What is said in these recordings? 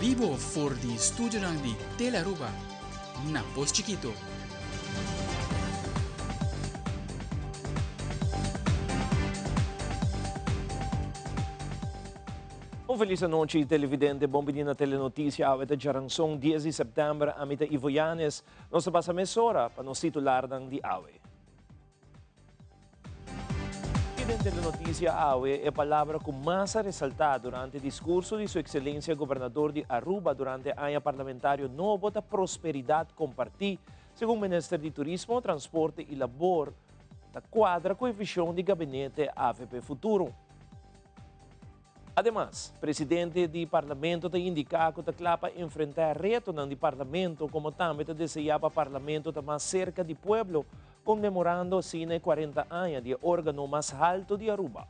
bibo for di studionan di Telearuba na Pos Chiquito. Un feliz anochi televidente, bon bini na Telenoticia. Awe ta djaranson 10 di september. Ami ta Ivo Yanes. Nos ta pasa mesora pa nos titularnan di awe. I den Telenoticia awe e palabra cu mas a resalta durante discurso di Su Excelencia Gobernador di Aruba durante aña parlamentario nobo ta prosperidad comparti. Segun Minister di Turismo, Transporte y Labor ta cuadra cu e vision di Gabinete avp Futuro. Ademas, presidente di Parlamento ta indica cu ta cla pa enfrenta e retonan di Parlamento como tambe ta desea pa Parlamento ta mas cerca di pueblo, conmemorando asina e cuarenta aña di e organo mas halto di Aruba.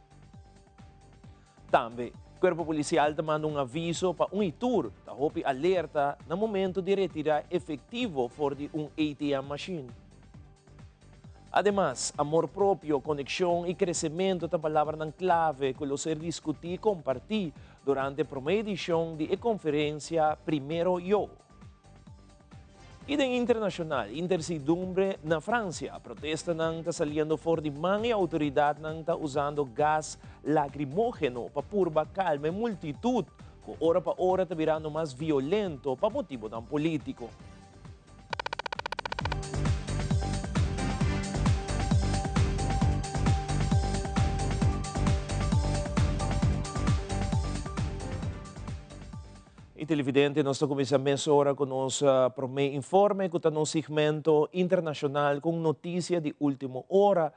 Tambe, Cuerpo Policial ta manda un aviso pa un y tur ta hopi alerta na momento di retira efectivo for di un ATM machine. Ademas, amor propio, konekshon i kresementu ta palabranan klave ku lo ser diskutí i kompartí durante promé edishon di e konferensia Primero Yo. I den internashonal, intersidumbre na Fransia, protestanan ta saliendo for di man i outoridatnan ta usando gas lagrimógeno pa purba kalma e multitut ku ora pa ora ta birando mas violento pa motibonan polítiko. Y televidente, nos ta cuminsa mesora cu nos prome informe cu ta nos segmento internacional cu un noticia di ultimo ora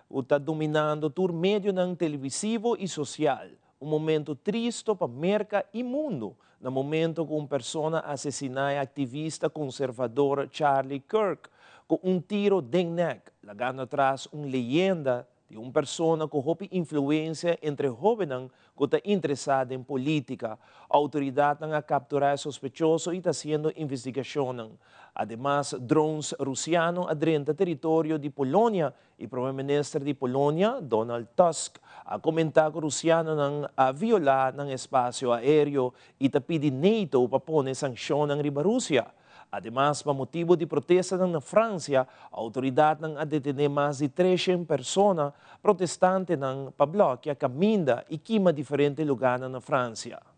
cu ta dominando tur medionan televisivo y social. Un momento tristo pa Merca y mundo na momento cu un persona asesina e activista conservador Charlie Kirk cu un tiro den nek, lagando atras un leyenda di un persona cu hopi influencia entre hobennan cu ta interesa den politica. Autoridadnan a captura e sospechoso y ta haciendo investigacionnan. Ademas, drones Rusiano a drenta teritorio di Polonia E prome minister di Polonia, Donald Tusk, a komentá ku rusianonan a violá nan espasio aéreo i ta pidi NATO pa pone sanshonnan riba Rusia. Ademas, pa motibu di protestanan na Fransia, outoridatnan a detené mas di treshen persona, protestantenan pa blòkia kaminda i kima diferente lugánan na Fransia.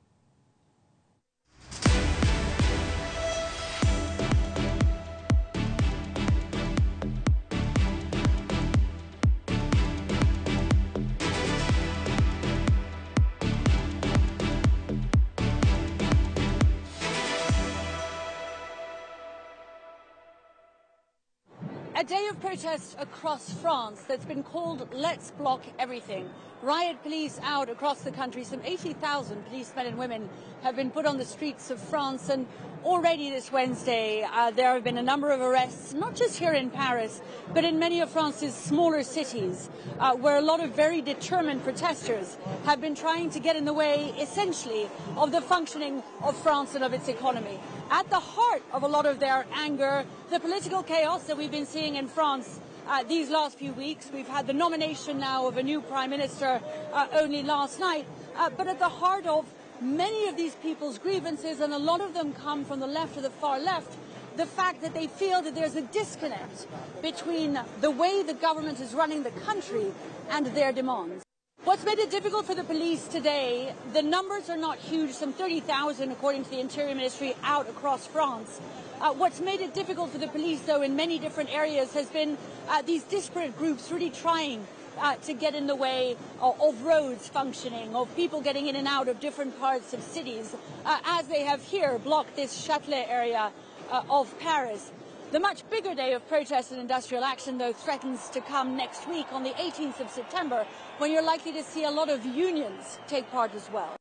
A day of protest across France that's been called Let's Block Everything. Riot police out across the country. Some 80,000 policemen and women have been put on the streets of France. And already this Wednesday, uh, there have been a number of arrests, not just here in Paris, but in many of France's smaller cities, uh, where a lot of very determined protesters have been trying to get in the way, essentially, of the functioning of France and of its economy. At the heart of a lot of their anger, the political chaos that we've been seeing in France uh, these last few weeks. We've had the nomination now of a new prime minister uh, only last night. Uh, but at the heart of many of these people's grievances, and a lot of them come from the left or the far left, the fact that they feel that there's a disconnect between the way the government is running the country and their demands. What's made it difficult for the police today, the numbers are not huge, some 30,000 according to the Interior Ministry out across France. Uh, what's made it difficult for the police, though, in many different areas has been uh, these disparate groups really trying uh, to get in the way of, of roads functioning, of people getting in and out of different parts of cities, uh, as they have here blocked this Châtelet area uh, of Paris. The much bigger day of protest and industrial action, though, threatens to come next week on the 18th of September, when you're likely to see a lot of unions take part as well.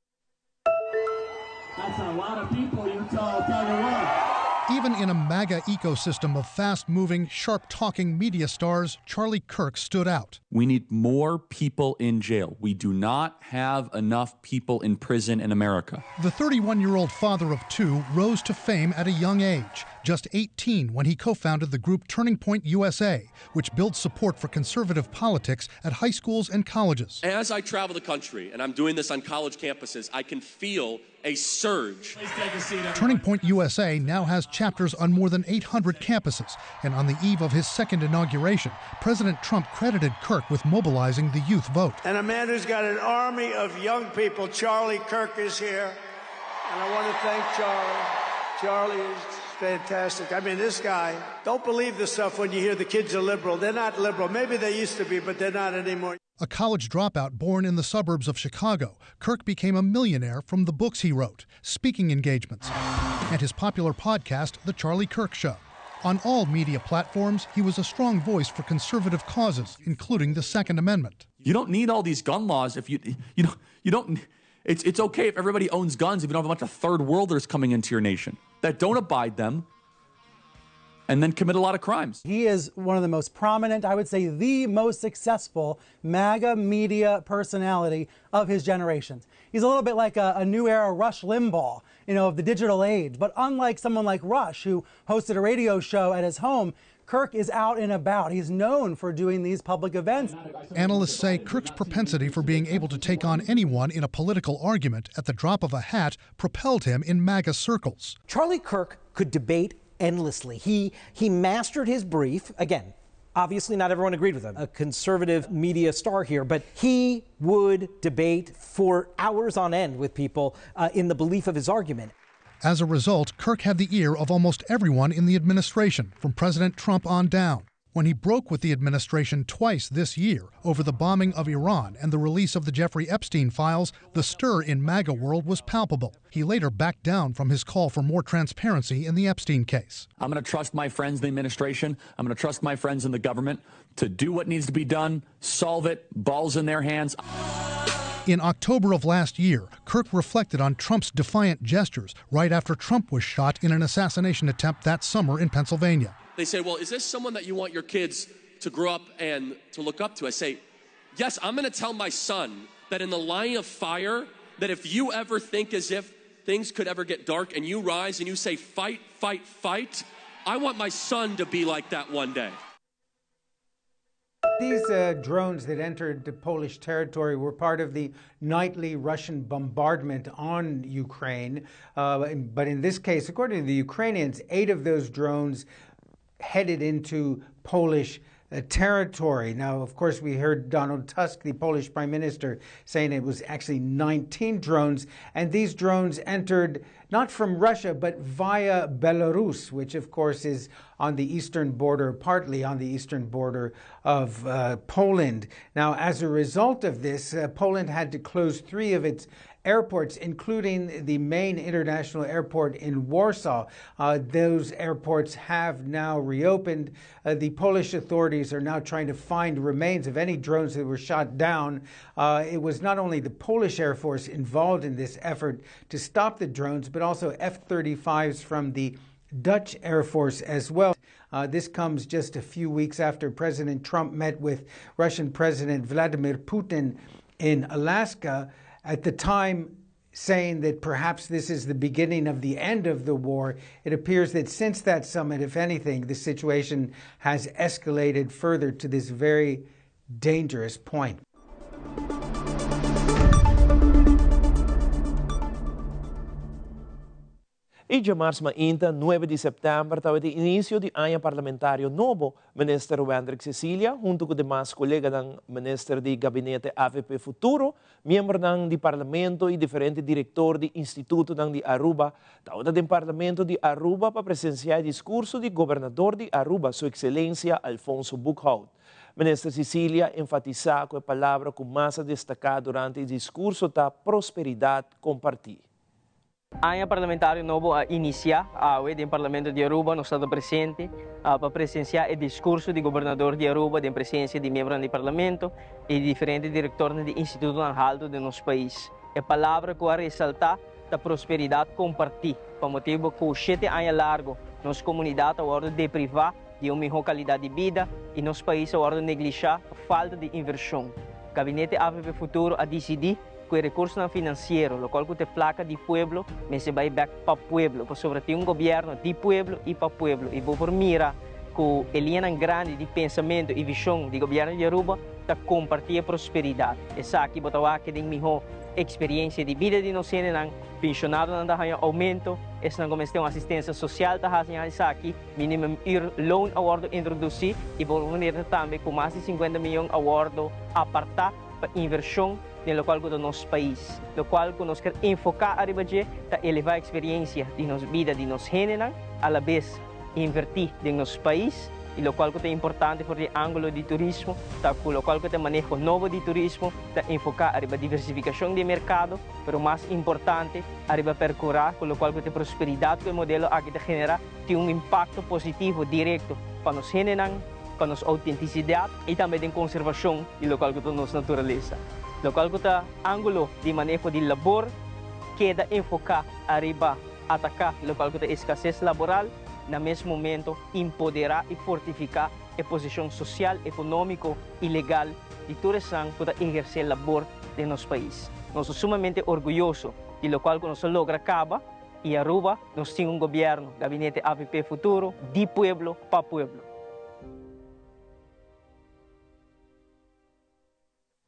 That's a lot of people, Utah, I'll tell you what. Even in a MAGA ecosystem of fast moving, sharp talking media stars, Charlie Kirk stood out. We need more people in jail. We do not have enough people in prison in America. The 31 year old father of two rose to fame at a young age. Just 18 when he co founded the group Turning Point USA, which builds support for conservative politics at high schools and colleges. As I travel the country, and I'm doing this on college campuses, I can feel a surge. Please take a seat, everyone. Turning Point USA now has chapters on more than 800 campuses, and on the eve of his second inauguration, President Trump credited Kirk with mobilizing the youth vote. And a man who's got an army of young people, Charlie Kirk, is here. And I want to thank Charlie. Charlie is fantastic. I mean, this guy, don't believe the stuff when you hear the kids are liberal. They're not liberal. Maybe they used to be, but they're not anymore. A college dropout born in the suburbs of Chicago, Kirk became a millionaire from the books he wrote, speaking engagements, and his popular podcast, The Charlie Kirk Show. On all media platforms, he was a strong voice for conservative causes, including the Second Amendment. You don't need all these gun laws if you don't it's okay if everybody owns guns if you don't have a bunch of third worlders coming into your nation that don't abide them and then commit a lot of crimes. He is one of the most prominent, I would say the most successful MAGA media personality of his generation. He's a little bit like a new era Rush Limbaugh, of the digital age. But unlike someone like Rush, who hosted a radio show at his home, Kirk is out and about. He's known for doing these public events. Analysts say Kirk's propensity for being able to take on anyone in a political argument at the drop of a hat propelled him in MAGA circles. Charlie Kirk could debate endlessly. He mastered his brief. Again, obviously not everyone agreed with him, a conservative media star here, but he would debate for hours on end with people in the belief of his argument. As a result, Kirk had the ear of almost everyone in the administration, from President Trump on down. When he broke with the administration twice this year over the bombing of Iran and the release of the Jeffrey Epstein files, the stir in MAGA world was palpable. He later backed down from his call for more transparency in the Epstein case. I'm going to trust my friends in the administration. I'm going to trust my friends in the government to do what needs to be done, solve it, balls in their hands. In October of last year, Kirk reflected on Trump's defiant gestures right after Trump was shot in an assassination attempt that summer in Pennsylvania. They say, well, is this someone that you want your kids to grow up and to look up to? I say, yes, I'm going to tell my son that in the line of fire, that if you ever think as if things could ever get dark and you rise and you say, fight, fight, fight, I want my son to be like that one day. These drones that entered the Polish territory were part of the nightly Russian bombardment on Ukraine. But in this case, according to the Ukrainians, 8 of those drones headed into Polish territory. Now, of course, we heard Donald Tusk, the Polish prime minister, saying it was actually 19 drones, and these drones entered not from Russia, but via Belarus, which, of course, is on the eastern border, partly on the eastern border of Poland. Now, as a result of this, Poland had to close 3 of its airports, including the main international airport in Warsaw. Those airports have now reopened. The Polish authorities are now trying to find remains of any drones that were shot down. It was not only the Polish Air Force involved in this effort to stop the drones, but also F-35s from the Dutch Air Force as well. This comes just a few weeks after President Trump met with Russian President Vladimir Putin in Alaska, at the time saying that perhaps this is the beginning of the end of the war. It appears that since that summit, if anything, the situation has escalated further to this very dangerous point. E diamars mainta, 9 di september, tabata inicio di aña parlamentario nobo. Minister Wendrick Cecilia, hunto cu demas coleganan minister di Gabinete AVP Futuro, miembronan di Parlamento y diferente director di institutonan di Aruba, tabata den Parlamento di Aruba pa presencia e discurso di Gobernador di Aruba, Su Excelencia Alfonso Boekhoudt. Minister Cecilia a enfatisa cu e palabra cu mas a destaca durante e discurso ta prosperidad comparti. Aña parlamentario nobo a inicia awe den Parlamento di Aruba. Nos ta presente pa presencia e discurso di Gobernador di Aruba den presencia di miembronan di Parlamento y diferente directornan di institutonan halto di nos pais. E palabra cu a resalta ta prosperidad comparti, pa motibo cu 7 aña largo nos comunidad a wordo depriva di un miho calidad di bida y nos pais a wordo neglisha pa falta di inversion. Gabinete AVP Futuro a dicidi ku e rekursonan finansiero, lokual ku ta e plaka di pueblo, mester bai bèk pa pueblo, pasobra tin un gobièrnu di pueblo i pa pueblo i bo por mira ku e liñanan grandi di pensamentu i vishon di gobièrnu di Aruba ta kompartí e prosperidat. Esaki bo ta wak den mihó eksperiensia di bida di nos hendenan, penshonadonan ta haña oumento, esnan ku mester un asistensia sosial ta haña esaki, minimum uur loon a wòrdu introdusí i bo por mira tambe ku mas di sinkuenta miyon a wòrdu apartá pa invershon den lokual ku ta nos pais. Lokual ku nos ker enfoká ariba dje ta elevá eksperiensia di nos bida di nos hendenan, alabes invertí den nos pais i lokual ku ta importante for di e ángulo di turismo ta ku lokual ku ta e maneho nobo di turismo ta enfoká ariba diversifikashon di e merkado, pero mas importante ariba perkurá ku lokual ku ta e prosperidat ku e modelo aki ta generá tin un impakto positivo direkto pa nos hendenan, pa nos outentisidat i tambe den konservashon di lokual ku ta nos naturalesa. Lokual ku ta ángulo di maneho di labor keda enfoká ariba ataká lokual ku ta eskases laboral, na mes momento empoderá i fortifiká e posishon sosial, ekonómiko i legal di tur esnan ku ta ehersé labor den nos pais. Nos ta sumamente orguyoso di lokual ku nos a logra kaba i Aruba nos tin un gobièrnu, Gabinete avp Futuro, di pueblo pa pueblo.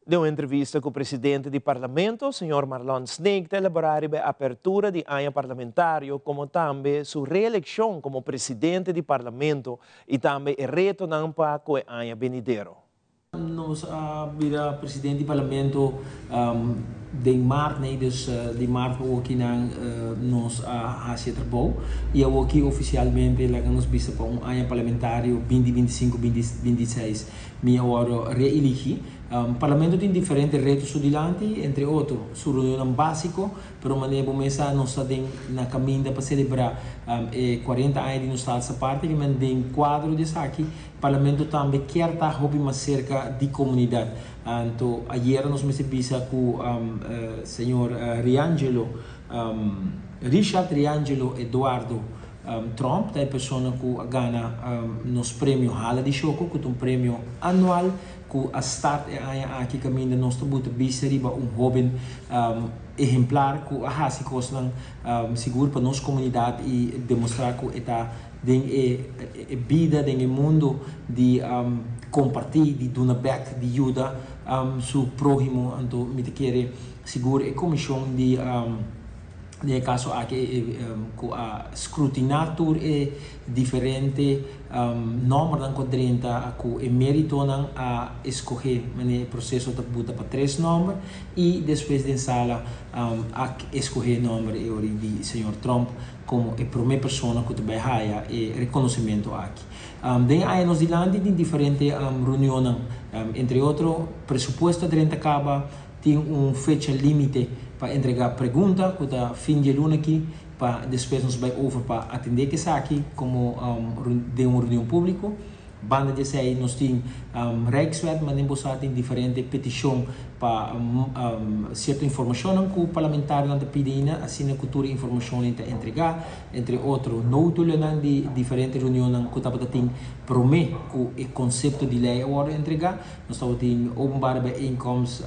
Den un entrevista ku presidente di Parlamento, señor Marlon Sneek ta elaborá riba e apertura di aña parlamentario komo tambe su reelekshon komo presidente di Parlamento i tambe e retonan pa ku e aña benidero. Nos a bira presidente di Parlamento den maart, nee, dus di maart pa awoki nan nos a hasi e trabou i awoki ofisialmente laga nos bisa pa un aña parlamentario binti binti sinku binti binti seis Mi a wòrdu reeligí. Parlamento tin diferente reto su dilanti, entre otro, su reunionnan básiko, pero manera bo mes sa nos ta den na kaminda pa selebrá e kuarenta aña di nos Status Aparte, ke men den kuadro di esaki Parlamento tambe kier ta hopi mas serka di komunidat. Anto ayera nos mester bisa ku señor Riangelo, Richard Riangelo Eduardo, Trump ta e persona ku a gana nos premio Hala di Shoko, ku ta un premio anual ku a start e aña aki kaminda nos ta buta bista riba un hóben ehemplar ku a hasi kosnan sigur pa nos komunidat i demostrá ku e ta den e bida, den e mundu di kompartí, di duna bèk, di yuda su próhimo. Anto mi ta kere sigur e komishon di. Den e kaso aki ku a skrutiná tur e diferente nòmbernan ku a drenta ku e méritonan a eskohé manera e proseso ta buta pa tres nòmber i despues den sala a eskohé nòmber e ori di señor Trump komo e promé persona ku ta bai haya e rekonosementu aki. Den e aña nos dilanti tin diferente reunionnan entre otro presupuesto a drenta kaba. Tin un fecha límite pa entregá pregunta ku ta fin di e luna akí pa despues nos bai over pa atendé ku esaki komo den un reunion públiko. Banda di esei nos tin Rijkswet, manera bo sa tin diferente petishon pa sierto informashonnan ku parlamentarionan ta pidi ainda, asina ku tur e informashonnan ta entregá, entre otro notulennan di diferente reunionnan ku tabata tin promé ku e konsepto di lei a wòrdu entregá. Nos tabatin openbare bijeenkomst,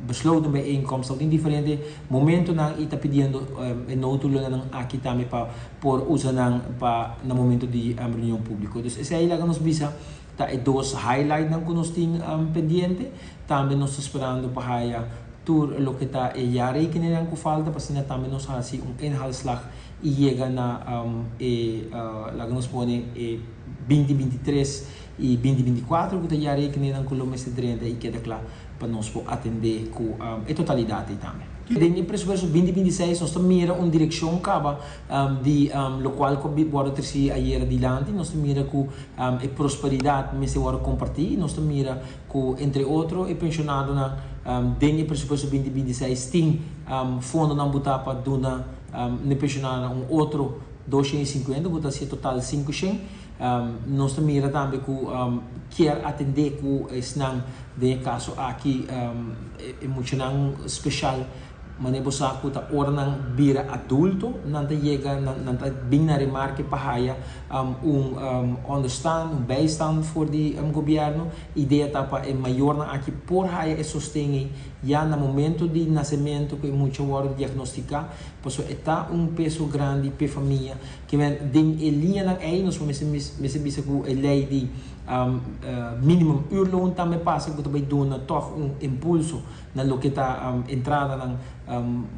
besloten bijeenkomst, tabatin diferente momentonan y ta pidiendo e notulennan aki tambe pa por usa nan pa na momento di reunion publico. Dus esey laga nos bisa ta e dos highlightnan cu nos tin pendiente. Tambe nos ta sperando pa haya tur loke ta e jaarrekeningan cu falta pa asina tambe nos haci un inhaalslag y yega na e laga nos pone e binti 23 I 2024 ku ta ya rekeninnan ku lo mester drenta i keda kla pa nos por atendé ku e totalidat ei tambe. Den e presupuesto 2026 nos ta mira un direkshon kaba di lokual ku a wòrdu tresí ayera dilanti. Nos ta mira ku e prosperidat mester wòrdu kompartí. Nos ta mira ku entre otro e penshonadonan den e presupuesto 2026 tin fondonan butá pa duna n'e penshonadonan un otro 250 ku ta hasi e total 500. Nos ta mira tambe ku kier atendé ku esnan den e kaso aki e muchanan speshal manera bo sa ku ta ora nan bira adulto nan ta yega nan ta bin na remarke pa haya un onderstand un bijstand for di gobièrnu. Idea ta pa e mayornan aki por haya e sosten ei ya na momento di nasemento ku e mucha wòrdu diagnostiká, pasobra e ta un peso grandi p'e famia. Ke men den e liñanan ei nos por mester mester bisa ku e lei di minimum uurloon tambe pasa ku ta bai duna tòg un impulso na loke ta entradanan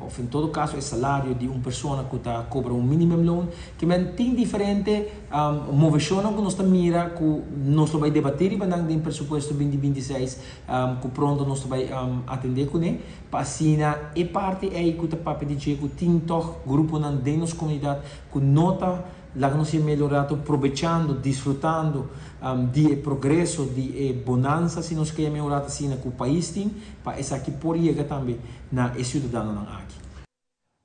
òf en todo kaso e salario di un persona ku ta kobra un minimumloon. Ke men tin diferente moveshonnan ku nos ta mira ku nos lo bai debatí riba nan den presupuesto binti 26 ku pronto nos ta bai atendé kuné pa asina e parti ei ku ta papia di dje ku tin tòg gruponan den nos komunidat ku no ta laga nos yam'é lo rato probechando, disfrutando di e progreso, di e bonansa si nos ke yam'é un rato asina ku pais tin pa esaki por yega tambe na e siudadanonan aki.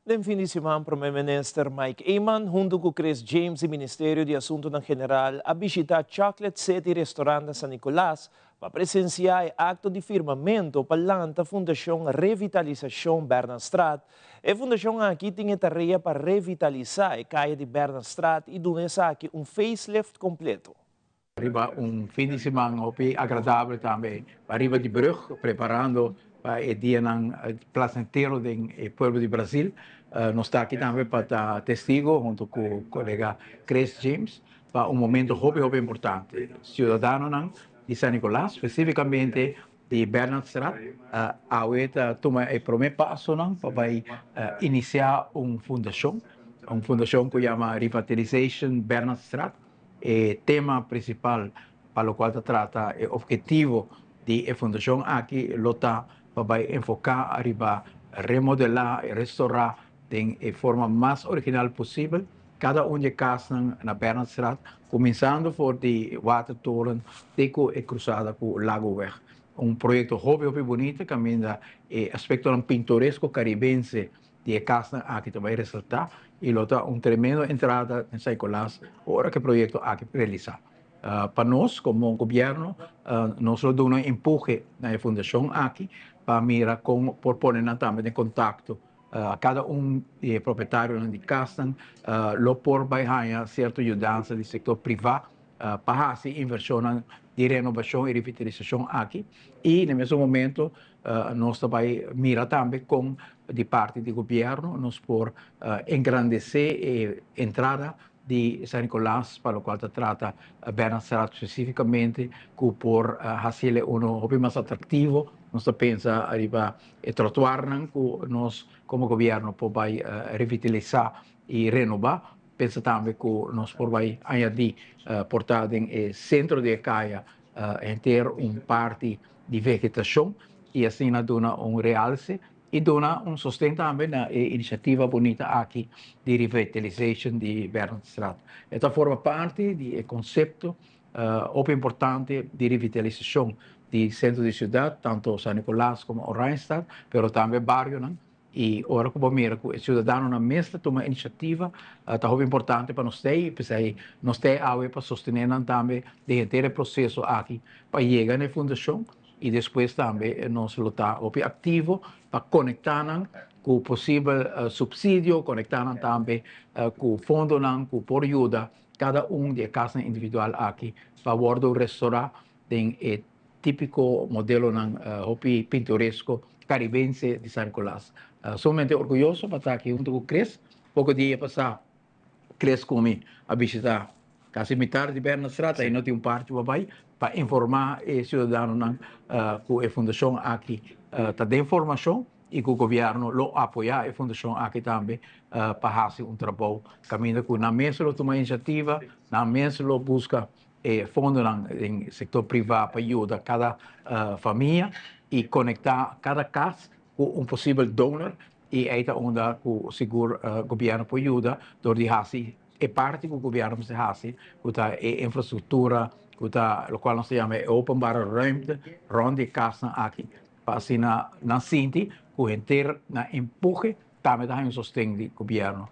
Den fin di siman Prome Minister Mike Eman hunto cu Chris James di Ministerio di Asuntonan General a bishita Chocolate City Restaurant na San Nicolas pa presencia e acto di firmamento pa lanta Fundacion Revitalisacion Bernardstraat. E fundacion aki tin e tarea pa revitalisa e caya di Bernardstraat y duna esaki un facelift completo. Riba un fin di siman hopi agradabel tambe pariba di brug preparando pa e dianan placentero den e pueblo di Brasil. Nos ta aki tambe pa ta testigo hunto cu colega Chris James pa un momento hopi hopi importante. Ciudadanonan di San Nicolas, specificamente di Bernardstraat, awe ta tuma e prome pasonan pa bay inicia un fundacion, un fundacion cu yama Revitalization Bernardstraat. E tema principal pa locual ta trata e obhetivo di e fundacion aki lo ta pa bay enfoca ariba remodela y restora den e forma mas original posibel cada un di e casnan na Bernardstraat, cuminsando for di Watertoren te cu e cruzada cu Lagoweg. Un proyecto hopi hopi bunita caminda e aspectonan pintoresco caribense di e kasnan aki ta bai resaltá i lo ta un tremendo entrada den San Nicolas ora ku e proyekto aki realisá. Pa nos komo gobièrnu nos lo duna un empuhe na e fundashon aki pa mira kon por pone nan tambe den kontakto. Kada un di e propietarionan di kasnan lo por bai haña sierto yudansa di sektor privá pa hasi invershonnan di renobashon i revitalisashon aki i na mesun momento nos ta bai mira tambe kon di parti di gobièrnu nos por engrandesé e entrada di San Nicolas pa lokual ta trata Bernardstraat spesifikamente ku por hasiel uno hopi mas atraktivo. Nos ta pensa riba e trotuarnan ku nos komo gobièrnu por bai revitalisá i renobá. Pensa tambe ku nos por bai añadí por ta den e sentro di e kaya henter un parti di vegetashon i asina duna un realse i duna un sosten tambe na e inisiativa bunita aki di revitalization di Bernardstraat. E ta forma parti di e konsepto hopi importante di revitalisashon di sentro di siudat, tanto San Nicolas komo Oranjestad, pero tambe barionan. I ora ku bo mira ku e siudadanonan mes ta tuma inisiativa, ta hopi importante pa nos tei, p'esei nos tei awe pa sostené nan tambe den henter e proseso aki pa yega na e fundashon i despues tambe nos lo ta hopi aktivo pa konektá nan ku posibel supsidio, konektá nan tambe ku fondonan ku por yuda kada un di e kasnan individual aki pa wòrdu restorá den e típiko modelonan hopi pintoresko karibense di San Nicolas. Sumamente orguyoso pa ta aki huntu ku Chris. Poko dia pasá Chris ku mi a bishitá kasi mitar di Bernardstraat, ei no tin un parti pa bai, pa informá e siudadanonan ku e fundashon aki ta den formashon i ku gobièrnu lo apoyá e fundashon aki tambe pa hasi un trabou kaminda ku nan mes lo tuma inisiativa, nan mes lo buska e fondonan den sektor privá pa yuda kada famia i konektá kada kas ku un posibel donor i ei ta unda ku sigur gobièrnu por yuda dor di hasi e parti ku gobièrnu mester hasi ku ta e infrastruktura ku ta lokual nos ta yama e openbare ruimte rònt di e kasnan aki pa asina nan sinti ku henter nan empuhe tambe ta haña un sosten di gobièrnu.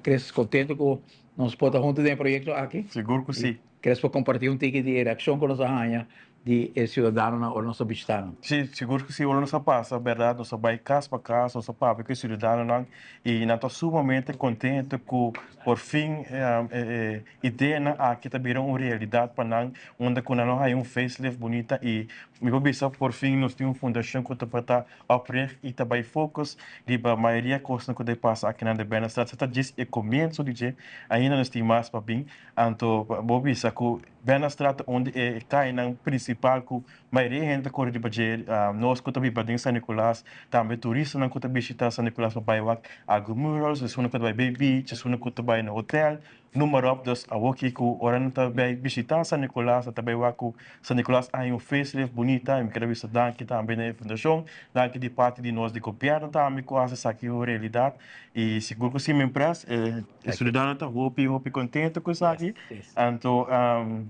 Chris kontento ku nos por ta huntu den e proyekto aki? Sigur ku si. Chris por kompartí un tiki di e reakshon ku nos a haña di e ciudadanonan ora nos ta bishita nan. Sí, sigur cu sí, ora nos a pasa, berdad, nos a bay cas pa cas, nos a papia cu e ciudadanonan y nan ta sumamente contento cu por fin e ideanan aki ta bira un realidad pa nan, unda cu nan lo haya un facelift bunita y mi por bisa por fin nos tin un fundacion cu ta por ta opricht y ta bay focus riba mayoria cosnan cu ta pasa akinan den Bernastraat. Sa ta djis e comienzo di dje, ainda nos tin mas pa bin, anto bo bisa cu Bernastraat ta un di e cayanan principal cu mayoria hende ta core riba dje. Nos cu ta biba den San Nicolas, tambe turistanan cu ta bishita San Nicolas pa bay wak algun murals, esunnan cu ta bay bay beach, esunnan cu ta bay na hotel, noem maar op. Dus awoki cu ora nan ta bay bishita San Nicolas, nan ta bay wak cu San Nicolas a haña un facelift bunita y mi kere bisa danki tambe na e fundacion, danki di parti di nos di gobierno tambe cu a haci esaki un realidad y sigur cu si mi impress e ciudadano ta hopi hopi contento cu esaki, anto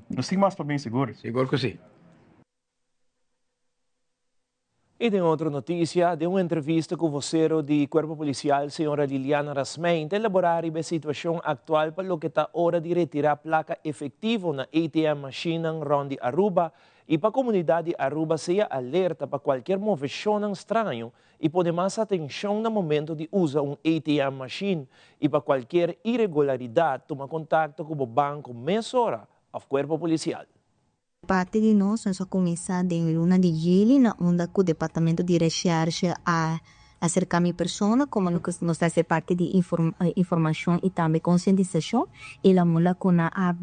nos tin mas pa bin sigur. Sigur cu si. Y den otro noticia, den un entrevista cu vocero di Cuerpo Policial, señora Liliana Rasmijn, ta elabora riba e situacion actual pa loke ta ora di retira placa efectivo na ATM machinenan rond di Aruba y pa comunidad di Aruba sea alerta pa cualkier movecionnan straño y pone mas atencion na momento di usa un ATM machine y pa cualkier iregularidad tuma contacto cu bo banco mesora of Cuerpo Policial. Parti di nos, nos a kuminsá den luna di juli na unda ku Departamento di Reshershe a aserká mi persona komo nos ta hasi parti di informashon i tambe konsientisashon i la mula ku nan a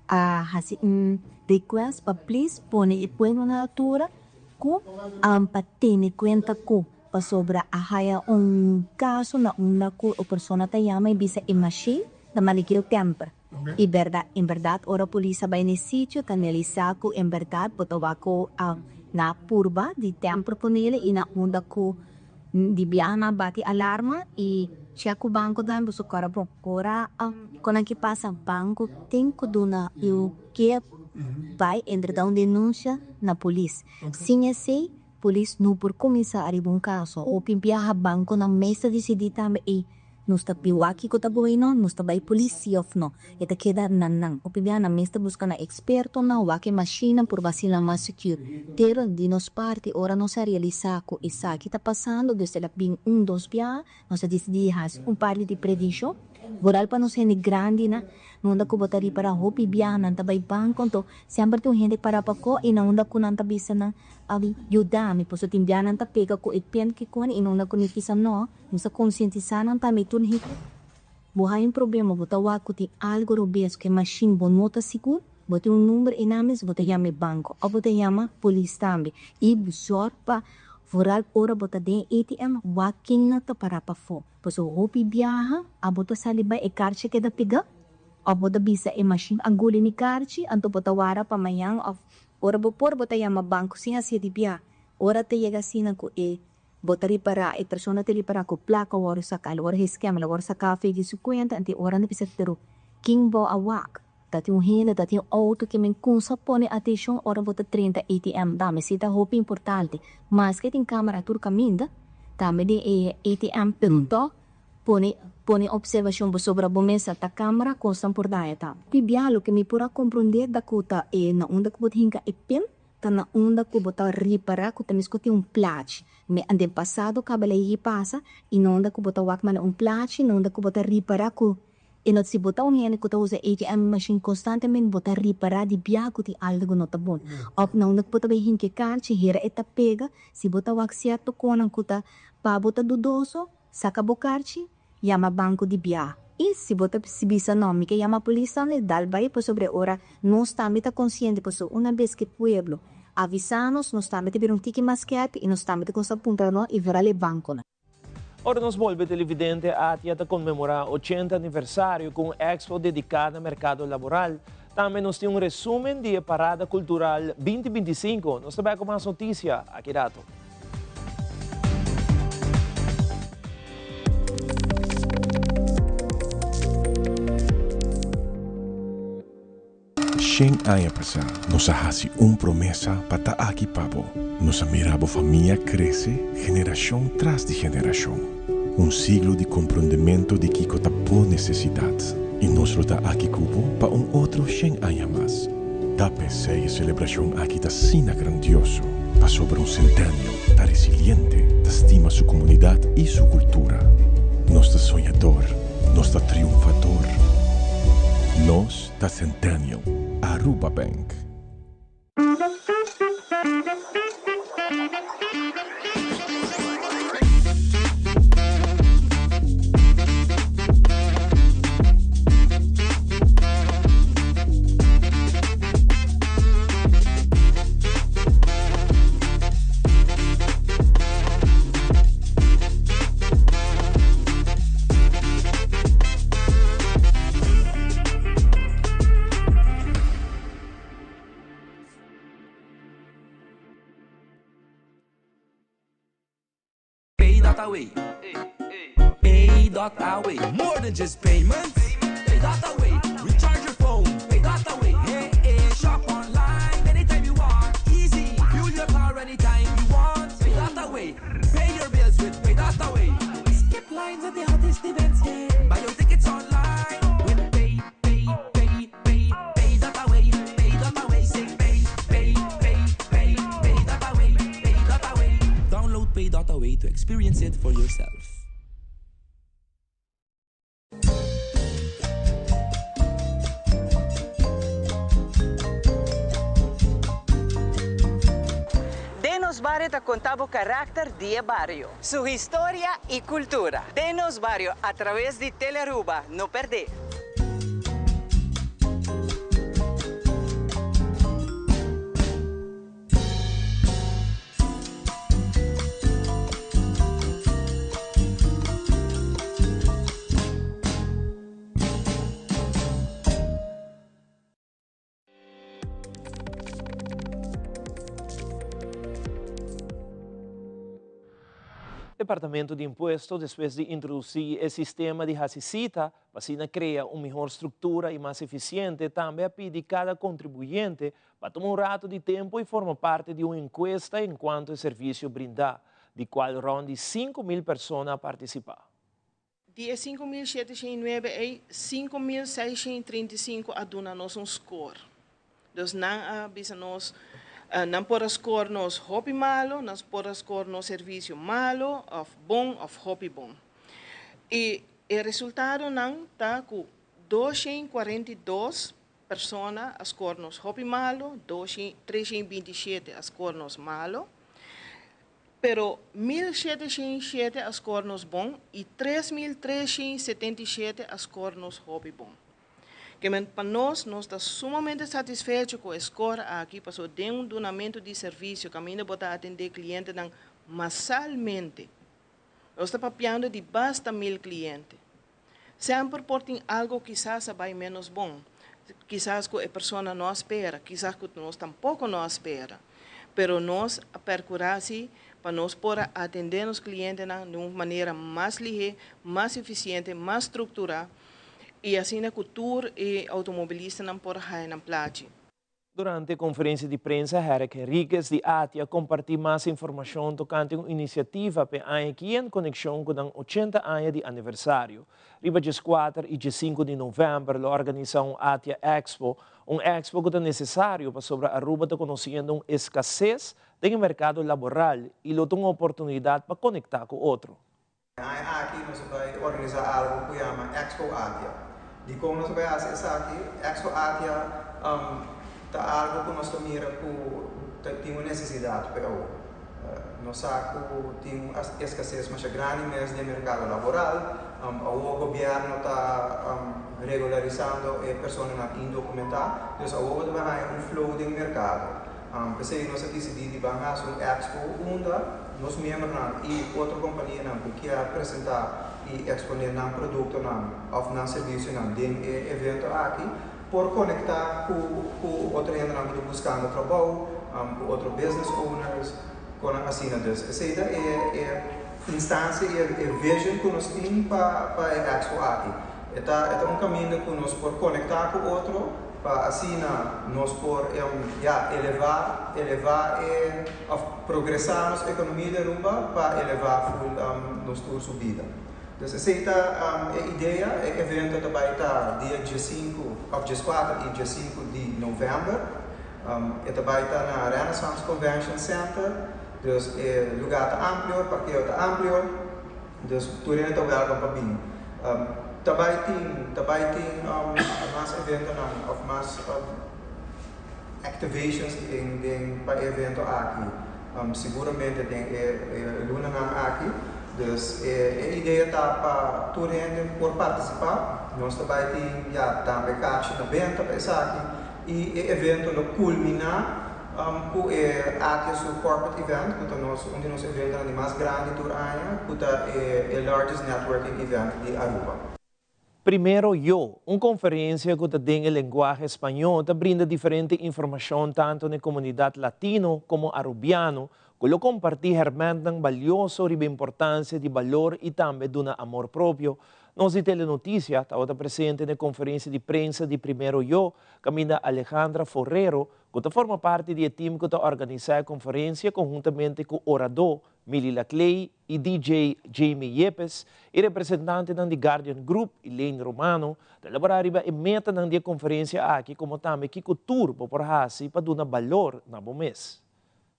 a hasi un request pa plis pone e pueblo na altura ku pa tene kuenta ku pasobra a haya un kaso na unda ku e persona ta yama i bisa e mashin ta maligio temper. I bèrdat, en bèrdat ora polis a bai n'e sitio ta analisá ku en bèrdat bo ta wak ku a na purba di temper ponele i na unda ku di biaha nan a bati alarma i chèk ku banko tambe pasobra kòrda bon ora ku nan ke pasa banko tin ku duna yu ke bai entregá un denunsia na polis sin esei polis no por kuminsá ariba un kaso hopi biaha bankonan mes ta disidí tambe ei Nos ta piwa kiko ta bueno, nos ta bai polis si of no. E ta keda na nan. Hopi bia nan mes ta buska nan expertonan, wak e mashinnan por basinan mas secure. Pero di nos parti ora nos a realisa cu esaki ta pasando, dus el a bin un dos bia, nos a dicidi haci un parti di prevencion, vooral pa nos hende grandinan, unda cu bo ta ripara hopi bia nan ta bai banco, anto semper tin un hende para pako y na unda cu nan ta bisa nan, Yuda mi, pasobra tin bia nan ta pega cu e pen ki cone y na unda cu mi kisa no. Nos ta konsientisá nan tambe tur hende. Bo haña un problema, bo ta wak ku tin algu robes ku e mashin, bo no ta sigur, bo tin un number einan mes, bo ta yama e banko òf bo ta yama polis tambe. I zòrg pa vooral ora bo ta den e ATM wak ken nan ta pará pafó. Pasobra hopi biaha abo ta sali bai e karchi a keda pegá òf bo ta bisa e mashin a guli mi karchi anto bo ta wara pa mañan òf ora bo por bo ta yama banko sin hasié di biaha. Ora ta yega asina ku e Bo ta ripará, e persona ta ripará ku plaka wòrdu saká, el wòrdu heskem, el wòrdu saká afei di su kuenta, anto e ora nan bisa, pero kin bo a wak? Ta tin un hende, ta tin un outo ke men kumsa pone atenshon ora bo ta drenta ATM. Tambe si ta hopi importante, maske tin kamera tur kaminda, tambe den e ATM, pero tòg pone pone opservashon pasobra bo mesa ta kamera kosnan por daña tambe. Pibia loke mi por a komprondé ta ku ta e na unda ku bo ta hinka e pin, Ta na unda ku bo ta ripará ku ta meskos tin un plachi. Me den pasado kaba lei pasa i na unda ku bo ta wak manda un plachi, na unda ku bo ta ripará ku e no si bo ta un hende ku ta usa ATM machine konstantemente bo ta ripará di bia ku tin algu ku no ta bon. Òf na unda ku bo ta bai hinka e karchi hera e ta pega, si bo ta wak sierto konan ku ta pa bo ta dudoso, saka bo karchi Yama banco di bia. I si bo ta bisa no, mi ke yama polis tambe, dal bai pasobra e ora nos tambe ta konsiente pasobra una bes ke pueblo avisa nos, nos tambe ta bira un tiki mas skerp i nos tambe ta kumsa puntra no i vooral e banconan. Ora nos bolbe televidente ATIA ta konmemorá 80 aniversario ku un expo dediká na merkado laboral. Tambe nos tin un resumen di e Parada Kultural 2025. Nos ta bek ku mas notisia aki rato. Shen aña pasá nos a hasi un promesa pa ta aki pa bo. Nos a mira bo famia krese generashon tras di generashon. Un siglo di komprondementu di kiko ta bo nesesidat. I nos lo ta aki ku bo pa un otro shen aña mas. Ta p'esei e selebrashon aki ta asina grandioso, pasobra un Centennial ta resiliente, ta stima su komunidat i su kultura. Nos ta soñador, nos ta triunfador. Nos ta Centennial. Aruba Bank. Pay.away. Pay.away. More than just payments. Pay.away. Recharge your phone. Pay.away. Hey, hey. Shop online anytime you want. Easy. Fuel your car anytime you want. Pay.away. Pay your bills with Pay.away. Skip lines at the hottest events. Yeah. Buy your tickets online with Pay, Pay, Pay, Pay, Pay.away. Pay.away. Say Pay, Pay, Pay, Pay, Pay.away. Pay.away. Download Pay.away to experience it for yourself. Den Nos Bario ta conta bo caracter di e bario, su historia y cultura. Den Nos Bario a traves di Telearuba, no perde! Departamento di Impuesto despues di introduci e sistema di haci cita pa asina crea un mihor structura y mas eficiente tambe a pidi cada contribuyente pa tuma un rato di tempo y forma parti di un encuesta en cuanto e servicio brinda, di cual rond di 5000 persona a participa. Di e 5709 ei, 5635 a duna nos un score. Dus nan a bisa nos, nan por a score nos hopi malo, nan por a score nos servicio malo of bon of hopi bon. Y e resultadonan ta cu 242 persona a score nos hopi malo, 327 a score nos malo. Pero 1707 a score nos bon y 3377 a score nos hopi bon. Ke men pa nos, nos ta sumamente satisfecho cu e score aki paso den un dunamento di servicio caminda bo ta atende clientenan masalmente. Nos ta papiando di basta 1000 cliente. Semper por tin algo kisas a bay menos bon, kisas cu e persona no a spera, kisas cu nos tampoco no a spera. Pero nos a percura si pa nos por a atende nos clientenan di un manera mas lihe, mas eficiente, mas structura y asina cu tur e automobilistanan por haya nan plachi. Durante e konferensia di prensa Herrick Henriquez di ATIA a kompartí mas informashon tokante un inisiativa p'e aña aki en konekshon ku nan 80 aña di aniversario. Riba 14 i 15 di novèmber lo organisá un ATIA Expo, un expo ku ta nesesario pasobra Aruba ta konosiendo un eskases den e merkado laboral i lo ta un oportunidat pa konektá ku otro. E aña aki nos a bai organisá algu ku yama Expo Atia. Dikon nos a bai hasi esaki? Expo Atia ta algu ku nos ta mira ku ta tin un nesesidat pa e awor. Nos sa ku tin un eskases masha grandi mes den merkado laboral. Awor gobièrnu ta regularisando e personanan indokumentá. Dus awor bo ta bai haña un flow den merkado. P'esei nos a disidí di ban hasi un expo unda nos miembronan i otro kompanianan ku kier presentá i eksponé nan produktonan òf nan servisionan den e evento aki por konektá ku ku otro hendenan ku ta buskando trabou, ku otro business owners, konan asina. Dus esei ta e e instansia i e vision ku nos tin pa pa e expo aki. E ta e ta un kaminda ku nos por konektá ku otro. Pa asina nos por ya eleva eleva e of progresa nos economia di Aruba pa eleva full nos tur su bida. Dus esey ta e idea, e evento ta bay ta dia 15 of 14 y 15 di november. E ta bai ta na Renaissance Convention Center, dus e lugá ta amplio, e parkeo ta amplio, dus tur hende ta wèlkom pa bin. Ta bai tin ta bai tin mas eventonan òf mas activations den den pa e evento aki, siguramente den e lunanan aki. Dus e e idea ta pa tur hende por partisipá. Nos ta bai tin ya tambe karchi na benta pa esaki. I e evento lo kulminá ku e ATIA su Corporate Event, ku ta nos un di nos eventonan di mas grandi tur aña, ku ta e largest networking event di Aruba. Primero Yo, un konferensia ku ta den e lenguahe spañó ta brinda diferente informashon tantu na e komunidat latino komo arubiano ku lo kompartí hèrmèntnan balioso riba importansia di balor i tambe duna amor propio. Nos di Telenotisia tabata presente na e konferensia di prensa di Primero Yo, kaminda Alejandra Forrero, ku ta forma parti di e tim ku ta organisá e konferensia konhuntamente ku oradó Milly Laclay i DJ Jamie Yepes i representantenan di Guardian Group, Elaine Romano, ta elaborá riba e metanan di e konferensia aki komo tambe kiko tur bo por hasi pa duna balor na bo mes.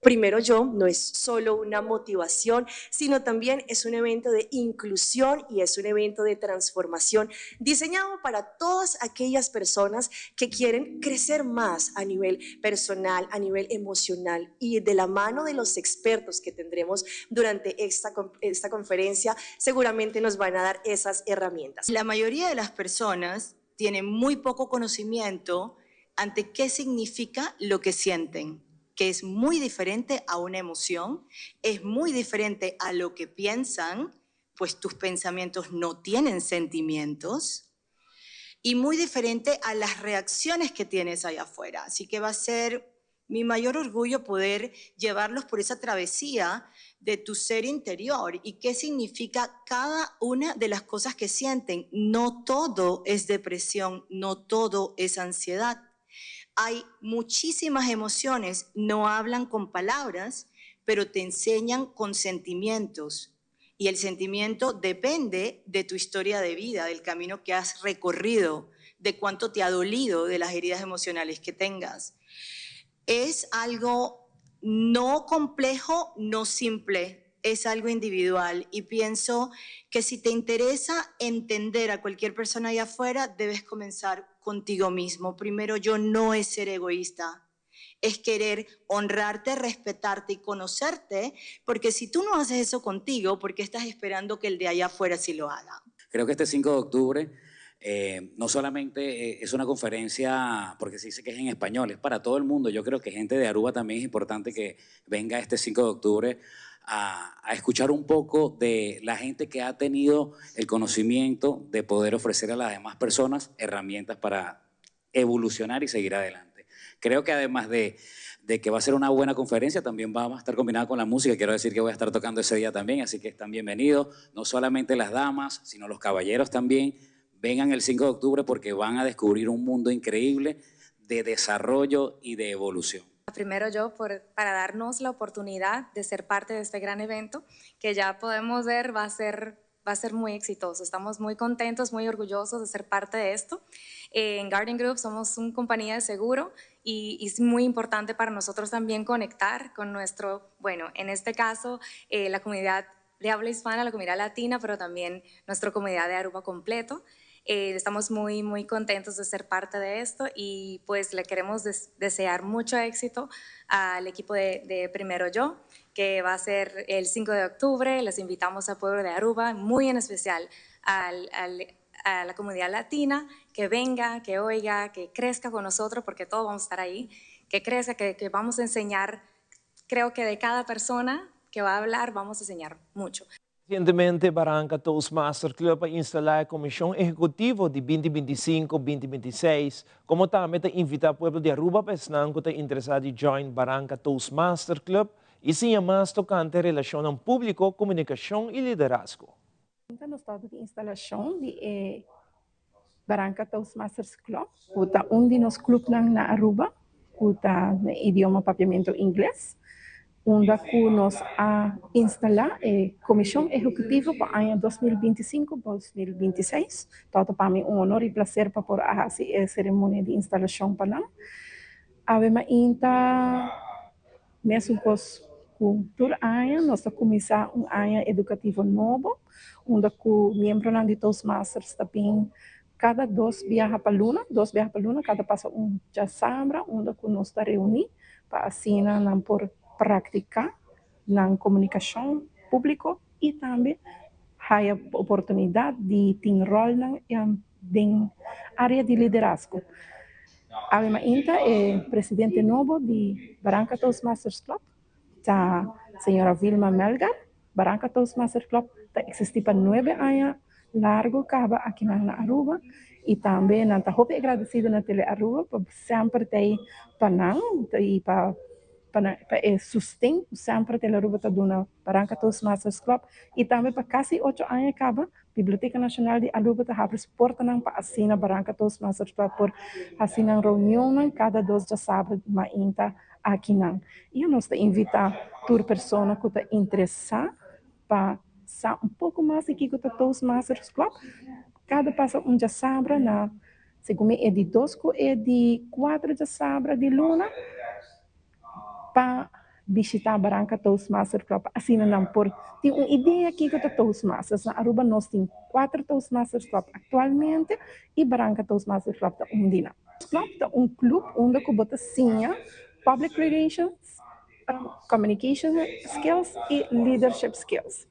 Primero Yo no es solo una motivación, sino también es un evento de inclusión y es un evento de transformación diseñado para todas aquellas personas que quieren crecer más a nivel personal, a nivel emocional y de la mano de los expertos que tendremos durante esta, esta conferencia, seguramente nos van a dar esas herramientas. La mayoría de las personas tienen muy poco conocimiento ante qué significa lo que sienten, que es muy diferente a una emoción, es muy diferente a lo que piensan, pues tus pensamientos no tienen sentimientos, y muy diferente a las reacciones que tienes allá afuera. Así que va a ser mi mayor orgullo poder llevarlos por esa travesía de tu ser interior y qué significa cada una de las cosas que sienten. No todo es depresión, no todo es ansiedad. Hay muchísimas emociones, no hablan con palabras, pero te enseñan con sentimientos. Y el sentimiento depende de tu historia de vida, del camino que has recorrido, de cuánto te ha dolido, de las heridas emocionales que tengas. Es algo no complejo, no simple, es algo individual y pienso que si te interesa entender a cualquier persona allá afuera, debes comenzar contigo mismo. Primero, yo no es ser egoísta, es querer honrarte, respetarte y conocerte, porque si tú no haces eso contigo, ¿por qué estás esperando que el de allá afuera sí lo haga? Creo que este 5 de octubre eh, no solamente eh, es una conferencia, porque se dice que es en español, es para todo el mundo. Yo creo que gente de Aruba también es importante que venga este 5 de octubre a, escuchar un poco de la gente que ha tenido el conocimiento de poder ofrecer a las demás personas herramientas para evolucionar y seguir adelante. Creo que además de, de que va a ser una buena conferencia, también va a estar combinada con la música. Quiero decir que voy a estar tocando ese día también, así que están bienvenidos, no solamente las damas, sino los caballeros también. Vengan el 5 de octubre porque van a descubrir un mundo increíble de desarrollo y de evolución. Primero yo por, para darnos la oportunidad de ser parte de este gran evento que ya podemos ver va a ser, va a ser muy exitoso. Estamos muy contentos, muy orgullosos de ser parte de esto. En Garden Group somos una compañía de seguro y, es muy importante para nosotros también conectar con nuestro, bueno, en este caso, eh, la comunidad de habla hispana, la comunidad latina, pero también nuestra comunidad de Aruba completo. Eh, estamos muy, muy contentos de ser parte de esto y pues le queremos desear mucho éxito al equipo de, Primero Yo, que va a ser el 5 de octubre. Les invitamos al pueblo de Aruba, muy en especial al, a la comunidad latina, que venga, que oiga, que crezca con nosotros, porque todos vamos a estar ahí, que crezca, que, que vamos a enseñar, creo que de cada persona que va a hablar vamos a enseñar mucho. Resientemente Baranka Toastmaster Club a instalá e Komishon Ehekutivo di binti binti i sinku, binti binti i seis, komo tambe ta invitá pueblo di Aruba pa esnan ku ta interesá di join Baranka Toastmaster Club i siña mas tokante relashonnan públiko, komunikashon i liderazgo. Nos ta di instalashon di e Baranka Toastmasters Club, ku ta un di nos klupnan na Aruba ku ta na idioma papiamentu ingles, unda ku nos a instalá e Komishon Ehekutivo pa aña 2025, 2026. Tabata pa mi un honor i plaser pa por a hasi e seremonia di instalashon pa nan. Awe mainta mesun kos ku tur aña nos ta kuminsá un aña edukativo nobo unda ku miembronan di Toastmasters ta bin kada dos biaha pa luna, dos biaha pa luna kada pasa un djasabra unda ku nos ta reuní pa asina nan por praktiká nan komunikashon públiko i tambe haya oportunidat di tin ròlnan den área di liderazgo. Awe mainta e presidente nobo di Baranka Toastmasters Club ta señora Vilma Melgar. Baranka Toastmasters Club ta existi pa nuebe aña largo caba akinan na Aruba y tambe nan ta hopi agradecido na Tele Aruba pa semper t'ey pa nan y pa pa e susten cu semper Tele Aruba ta duna Baranka Toastmasters Club y tambe pa casi ocho aña caba Biblioteca Nacional di Aruba ta habri su portanan pa asina Baranka Toastmasters Club por haci nan reunionnan cada dos djasabra mainta akinan. Y nos ta invita tur persona cu ta interesa pa sa un poco mas di kico ta Toastmasters Club, cada pasa un djasabra na, segun mi e di dos cu e di cuatro djasabra di luna, pa bishitá Baranka Toastmasters Club pa asina nan por tin un idea kiko ta Toastmasters. Na Aruba nos tin kuater Toastmasters Club aktualmente i Baranka Toastmasters Club ta un di nan. Club ta un club unda ku bo ta siña public relations, communication skills i leadership skills.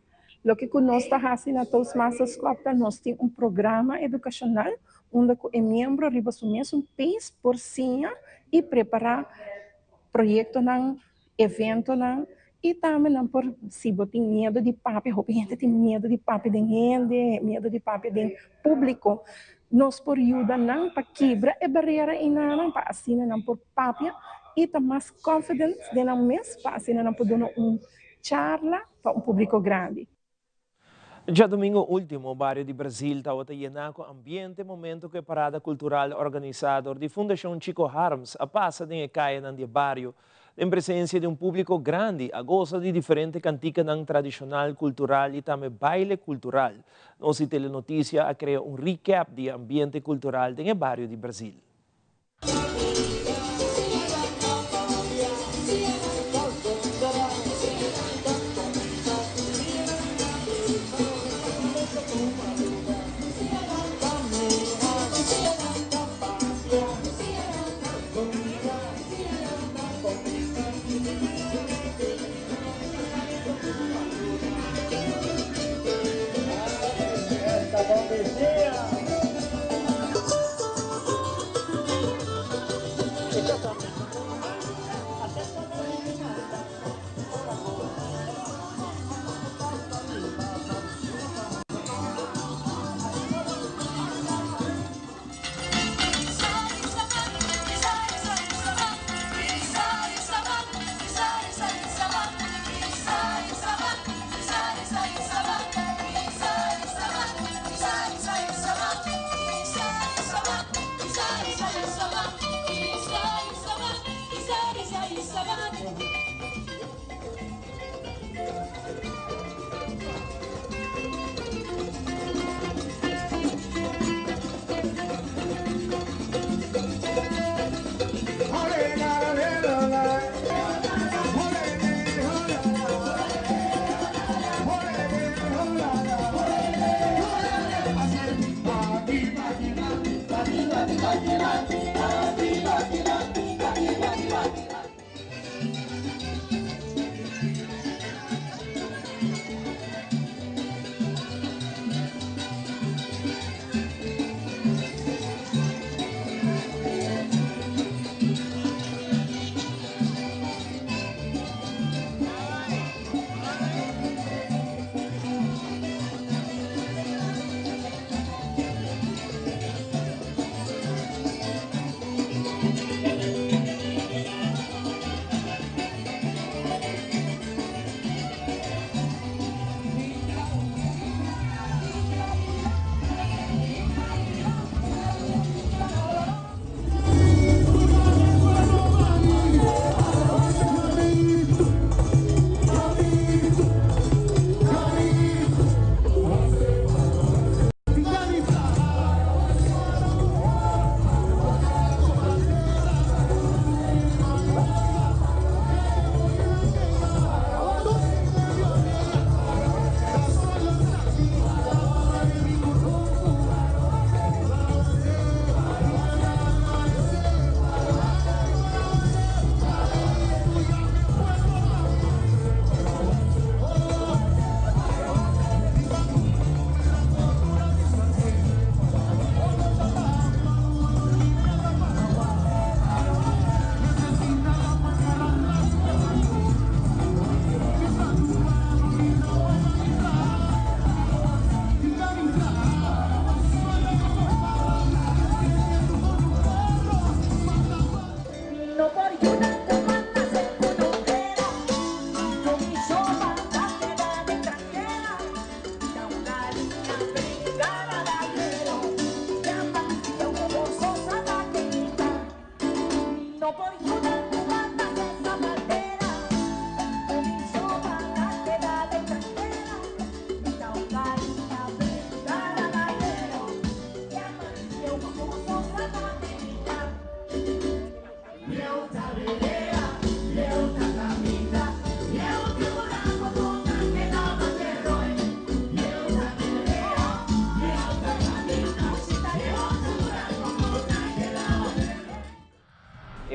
Loke ku nos ta hasi na Toastmasters Club ta nos tin un programa edukashonal unda ku e miembro riba su mesun pace por siña i prepará proyectonan, eventonan y tambe nan por, si bo tin miedo di papia, hopi hende tin miedo di papia den hende, miedo di papia den publico, nos por yuda nan pa kibra e barera einanan pa asina nan por papia y ta mas confident den nan mes pa asina nan por duna un charla pa un publico grandi. Djadumingo último, bario di Brazil tabata yená ku ambiente momento ku e parada kultural organisá dor di Fundashon Chico Harms a pasa den e kayanan di e bario. Den presensia di un públiko grandi a gosa di diferente kantikanan tradishonal, kultural i tambe baile kultural. Nos di Telenotisia a krea un recap di e ambiente kultural den e bario di Brazil.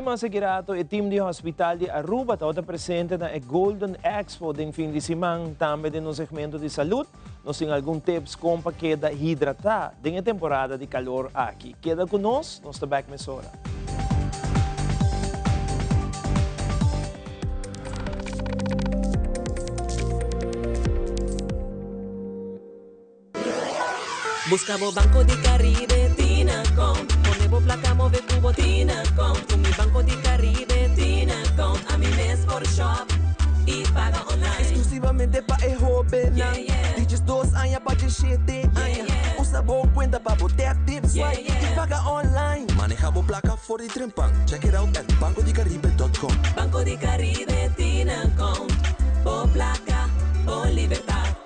Y mas aki rato e team di Hospital di Aruba tabata presente na e Golden Expo den fin di siman. Tambe den nos segmento di salud nos tin algun tips con pa keda hidrata den e temporada di calor aki. Keda cu nos, nos ta bek mesora. Busca bo Banco di Caribe tin account. Pone bo placa move cu bo tin account. Cu mi Banco di Caribe tin account. Ami mes por shop y paga online. Exclusivamente pa e hobennan di 12 aña pa 17 aña. Usa bo cuenta pa bo tap, tip, swipe y paga online. Maneha bo placa for di trempan. Check it out at bancodicaribe.com. Banco di Caribe tin account. Bo placa, bo libertad.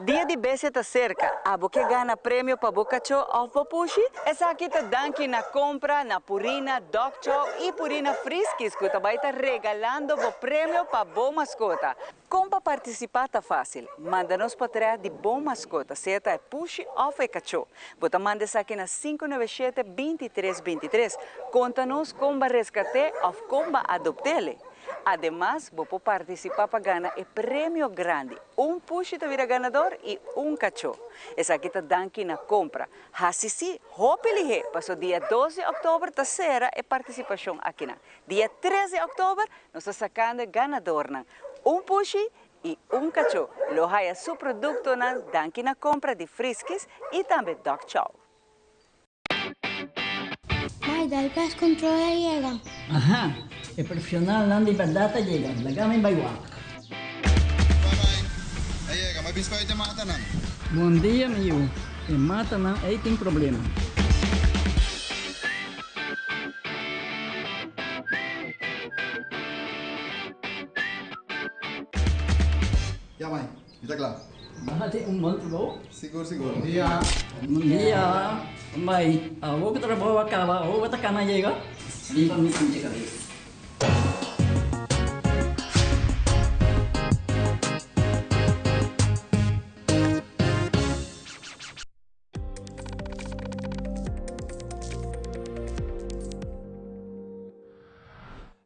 Dia di Bestia ta serka, abo ke gana premio pa bo kachó òf bo pushi? Esaki ta danki na kompra na Purina Dog Chow i Purina Friskies ku ta bai ta regalando bo premio pa bo maskota. Kon pa partisipá ta fásil, manda nos potrèt di bo maskota, sea ta e pushi òf e kachó. Bo ta manda esaki na 597 23 23. Konta nos kon ba reskat'é òf kon ba adopt'é. Ademas, bo por partisipá pa gana e premio grandi. Un pushi ta bira ganador i un kachó. Esaki ta danki na kompra. Hasi sí hopi lihé, paso dia dos di òktober ta sera e partisipashon akinan. Dia tres di òktober nos ta sakando e ganadornan. Un pushi i un kachó lo haya su produktonan danki na kompra di Friskies i tambe Dog Chow. Mai, dal pest control a yega. Aha, e profesionalnan di berdad a yega, laga mi bai wak. Bye bye, a yega, mi a biscoit e matanan. Bon dia mi yu, e matanan ei tin problema. Ya mai, mi ta kla. Nan tin un bon trabou. Sigur sigur. Bon dia. Bon dia. Bai, awor ku trabou a kaba, awor bo ta kana yega? Riba mi sinti kabes.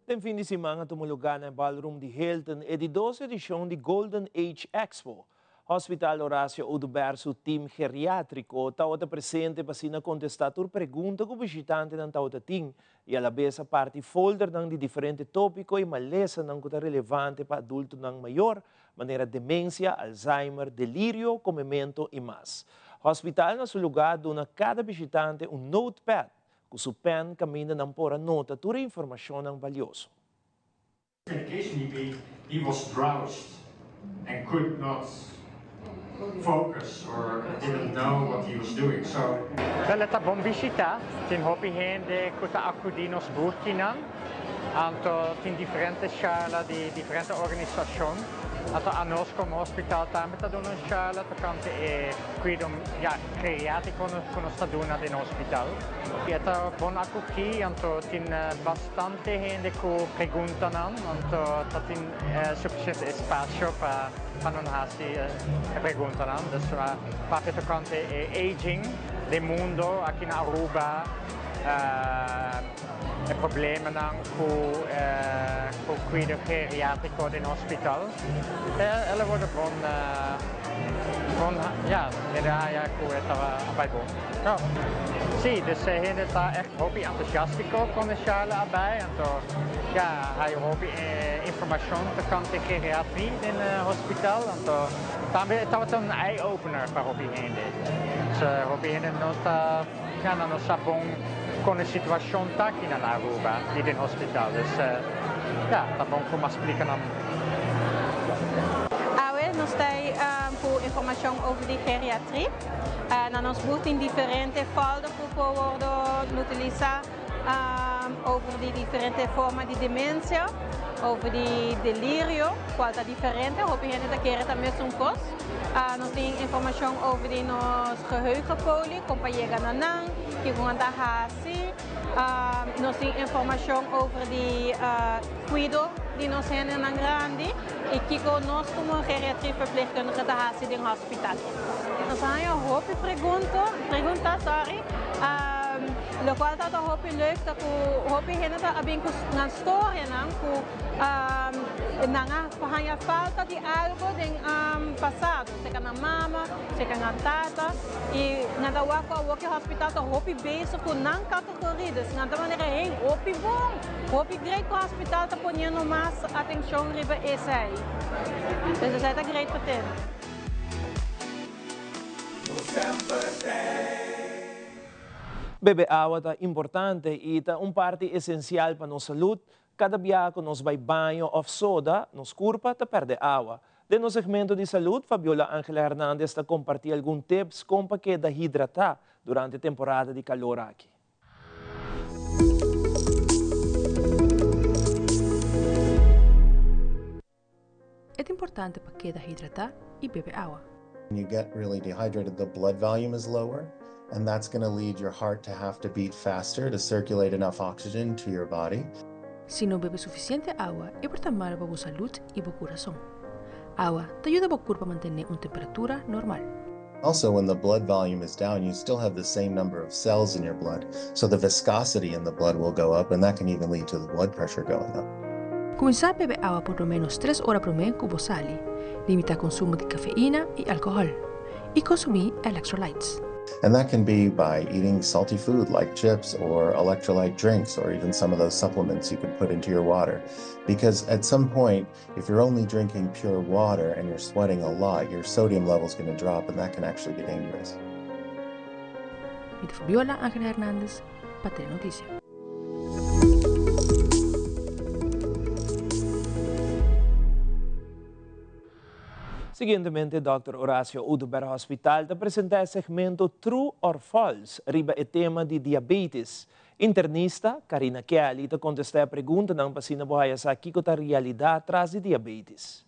Den fin di siman a tuma lugá na e ballroom di Hilton e di dos edishon di Golden Age Expo. Hospital Horacio Oduber su team geriátriko tawata presente pa asina kontestá tur pregunta ku bishitantenan tawata tin i alabes a parti foldernan di diferente tópiko i malesanan ku ta relevante pa adultonan mayor, manera demensia, Alzheimer, delirio, komemento i mas. Hospital na su lugá a duna kada bishitante un notepad Ku su pèn kaminda nan por a nota tur e informashonnan balioso. Medication he be he was drowsed and could not focus or didn't know what he was doing so. Wel e ta bon bishita, tin hopi hende ku ta akudí nos burkinan, anto tin diferente charla di diferente organisashon, anto anos komo hospital tambe ta duna un charla tokante e kuido ya geriatriko ku nos ta duna den hospital. E ta bon akogí, anto tin bastante hende ku preguntanan, anto ta tin sufisiente espasio pa nan hasi e preguntanan. Dus papia tokante e aging den mundo aki na Aruba, e problemanan ku kuido geriatriko den hospital. El a worde bon, bon, ja, hende a haya ku e taba bai bon. Ja, sí, dus e hende ta echt hopi entusiastico con e charla a bai, anto ja, haya hopi informacion tocante geriatrie den hospital, anto tambe e tabata un eye opener pa hopi hende. Dus hopi hende no ta, ja, nan no sa bon con e situacion ta aki na Aruba y den hospital, dus ja, ta bon cu mas splica nan. Awe nos ta cu informacion over di geriatrie. Na nos booth tin diferente folder cu por wordo utilisa over di diferente forma di demencia, over di delirio, cual ta diferente, hopi hende ta kere ta mesun cos. Nos tin informacion over di nos geheugenpoli, con pa yega na nan, kico nan ta haci. Nos tin informacion over di cuido. di nos hendenan grandi i kiko nos komo geriatrieverpleegkundige ta hasi den hospital. Nos a haña hopi pregunta, pregunta sorry, lokual tabata hopi leuk ta ku hopi hende ta a bin ku nan storianan ku nan a haña falta di algu den pasado, seka nan mama, seka nan tata i nan ta wak ku awor ki hospital ta hopi bezig ku nan kategoria, dus nan ta manera hey hopi bon, hopi great ku hospital ta poniendo mas atenshon riba esei. Dus esei ta great pa tende. Bebe awa ta importante i ta un parti esensial pa nos salud. Kada biaha ku nos bai baño òf soda, nos kurpa ta pèrdè awa. Den nos segmento di salud, Fabiola Angela Hernandez ta kompartí algun tips kon pa keda hidratá durante temporada di kalor aki. E ta importante pa keda hidratá i bebe awa. When you get really dehydrated the blood volume is lower and that's gonna lead your heart to have to beat faster to circulate enough oxygen to your body. Si no bebe sufisiente awa e por ta malu pa bo salud i bo kurason. Awa ta yuda bo kurpa mantené un temperatura normal. Also when the blood volume is down you still have the same number of cells in your blood so the viscosity in the blood will go up and that can even lead to the blood pressure going up. Kuminsá bebe awa por lo ménos tres ora promé ku bo sali. Limitá konsumo di kafeína i alkohòl. I konsumí electrolytes. And that can be by eating salty food like chips or electrolyte drinks or even some of those supplements you can put into your water. Because at some point If you're only drinking pure water and you're sweating a lot, your sodium level is gonna drop and that can actually be dangerous. Mi ta Fabiola Angela Hernandez pa Telenoticia. Siguientemente Dòkter Horacio Oduber Hospital ta presenta e segmento True or False riba e tema di diabetes. Internista, Karina Kelly, ta kontestá e preguntanan pa asina bo haya sa kiko ta realidat tras di diabetes.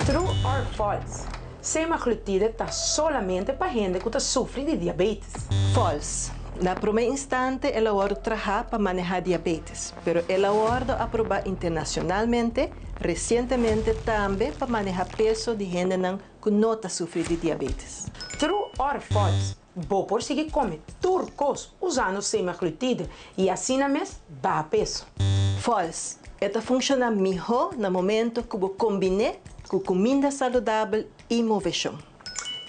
True or false, Semaglutide ta solamente pa hende ku ta sufri di diabetes. False. Na promé instante el a wòrdu trahá pa manehá diabetes, pero el a wòrdu aprobá internashonalmente resientemente tambe pa manehá peso di hendenan ku no ta sufri di diabetes. True or false, Bo por sigui come tur cos usando semaglutide y asina mes baha peso. False. E ta funciona miho na momento cu bo combine cu cuminda saludabel y movecion.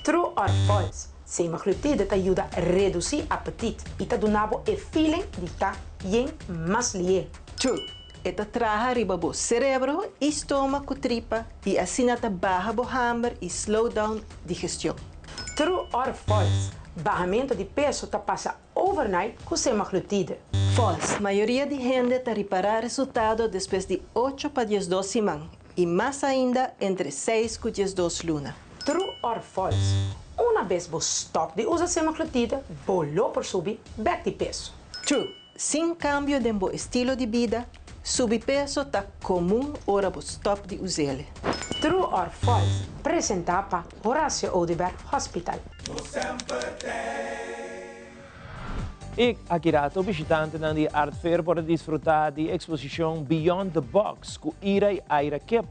True or false, Semaglutide ta yuda reduci apetit y ta duna bo e feeling di ta yen mas lié. True. E ta traha riba bo cerebro y stoma cu tripa y asina ta baha bo hamber y slow down digestion. True or false, Bahamento di peso ta pasa overnight ku semaglutide. False, Mayoria di hende ta ripará resultado despues di ocho pa diesdos siman i mas ainda entre seis ku diesdos luna. True or false, Una bes bo stòp di usa semaglutide, bo lo por subi bèk di peso. True, Sin kambio den bo estilo di bida, subi peso ta komun ora bo stòp di us'el. True or False, presentá pa Horacio Oduber Hospital. I aki rato bishitantenan di Art Fair por a disfrutá di eksposishon Beyond the Box ku Ira i Aira Kip.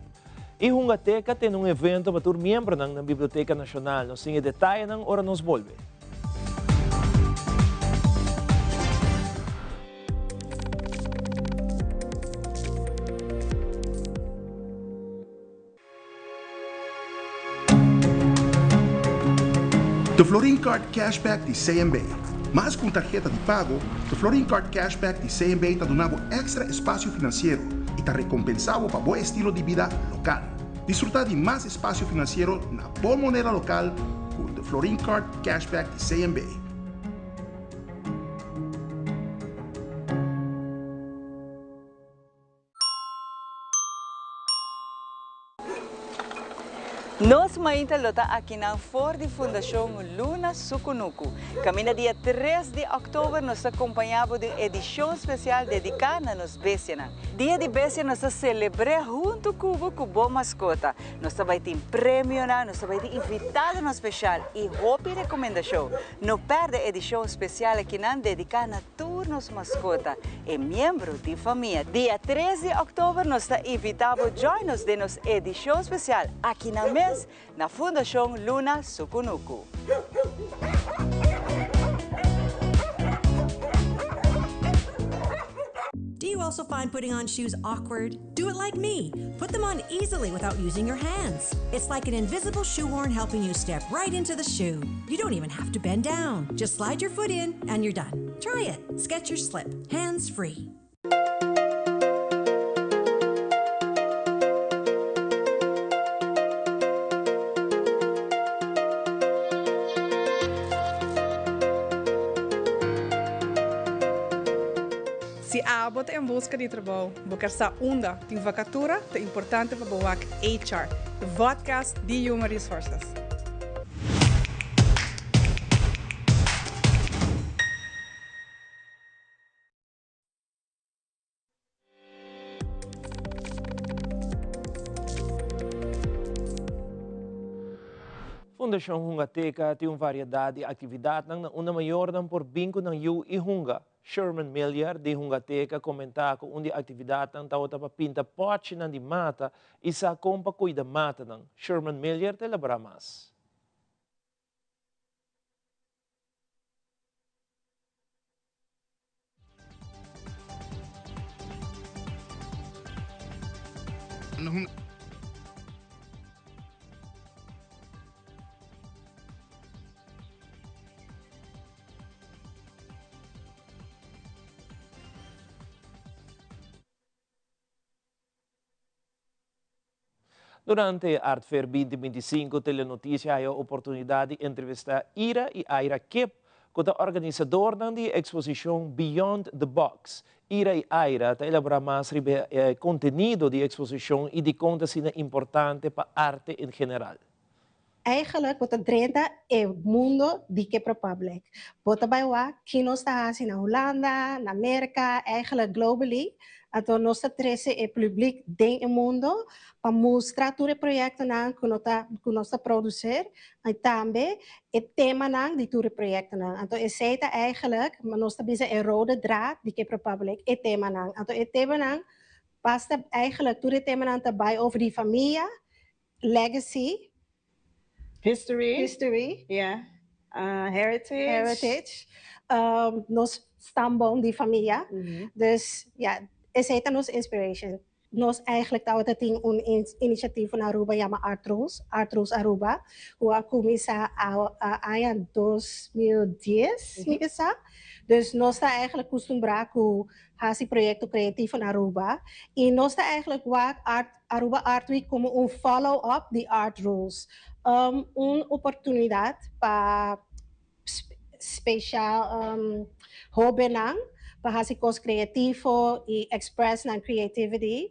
I Hungateca tene un evento pa tur miembronan na Biblioteca Nacional. Nos tin e detayenan ora nos bolbe. The Florin Card Cashback di CMB. Mas ku un tarheta di pago, The Florin Card Cashback di CMB ta duna bo èkstra espasio finansiero i ta rekompensá bo pa bo estilo di bida lokal. Disfrutá di mas espasio finansiero na bo moneda lokal ku The Florin Card Cashback di CMB. Nos mainta lo ta akinan for di Fundashon Luna Sukunuku. Kaminda dia tres di òktober nos ta kompañá bo den edishon spesial dediká na nos bestianan. Dia di Bestia nos ta selebr'é huntu ku bo ku bo maskota. Nos ta bai tin premionan, nos ta bai tin invitadonan spesial i hopi rekomendashon. No pèrdè edishon spesial akinan dediká na tur. tur nos mascota, e miembro di famia. Dia tres di october nos ta invita bo join nos den nos edicion special aki na mes na Fundacion Luna Sucunucu. Do you also find putting on shoes awkward? Do it like me. Put them on easily without using your hands. It's like an invisible shoehorn helping you step right into the shoe. You don't even have to bend down. Just slide your foot in and you're done. Try it. Skechers Slip. Hands free. Si abo ta en buska di trabou, bo ker sa unda tin vakatura, ta importante pa bo wak HR, e vodcast di Human Resources. Fundashon Hungateka tin un variedat di aktividatnan na unda mayornan por bin ku nan yu i hunga. Sherman Milliard di Hungateka komentá ku un di aktividatnan tabata pa pinta pòchinan di mata i sa kon pa kuida matanan. Sherman Milliard ta elaborá mas. Durante Art Fair 2025, Telenoticia haya oportunidad di entrevista Ira y Aira Kip, cu ta organisadornan di e exposicion Beyond the Box. Ira y Aira ta elabora mas riba e contenido di e exposicion y dicon ta asina importante pa arte en general. Eigenlijk bo ta drenta e mundo di Kip Republic. Bo ta bai wak ki nos ta hasi na Hulanda, na Merka, eigenlijk globally. Anto nos ta trese e publiek den e mundo pa mustra tur e proyectonan ku no ta ku nos ta producer i tambe e temanan di tur e proyectonan. Anto esei ta eigenlijk, nos ta bisa e rode draad di Kip Republic, e temanan. Anto e temanan basta eigenlijk tur e temanan ta bai over di famia, legacy. History. History. Yeah. Heritage. Heritage. Nos stamboom di famia. Dus ja, esey ta nos inspiration. Nos eigenlijk tabata tin un initiatief na Aruba yama Art Rules, Art Rules Aruba, cu a cuminsa aña 2010, mi bisa. Dus nos ta eigenlijk custumbra cu haci proyecto creativo na Aruba. Y nos ta eigenlijk wak Art Aruba Art Week como un follow up di Art Rules. Un oportunidad pa special hobennan pa haci cos creativo y express nan creativity.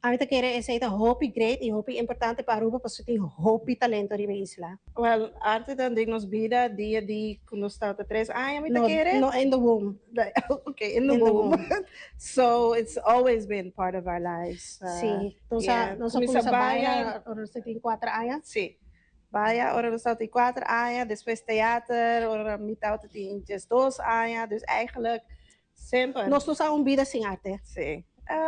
Ami ta kere esey ta hopi great y hopi importante pa Aruba pasobra tin hopi talento riba e isla. Well, arte ta den nos bida dia di cu nos tabata tres aña mi ta kere. No, in the womb. Okay, in the womb. So it's always been part of our lives. Sí, nos a nos a cuminsa baya ora nos tin cuater aña. Sí, baya ora nos tabatin cuater aña, despues theater ora mi tabata tin diesdos aña, dus eigenlijk semper. Nos no sa un bida sin arte. Sí.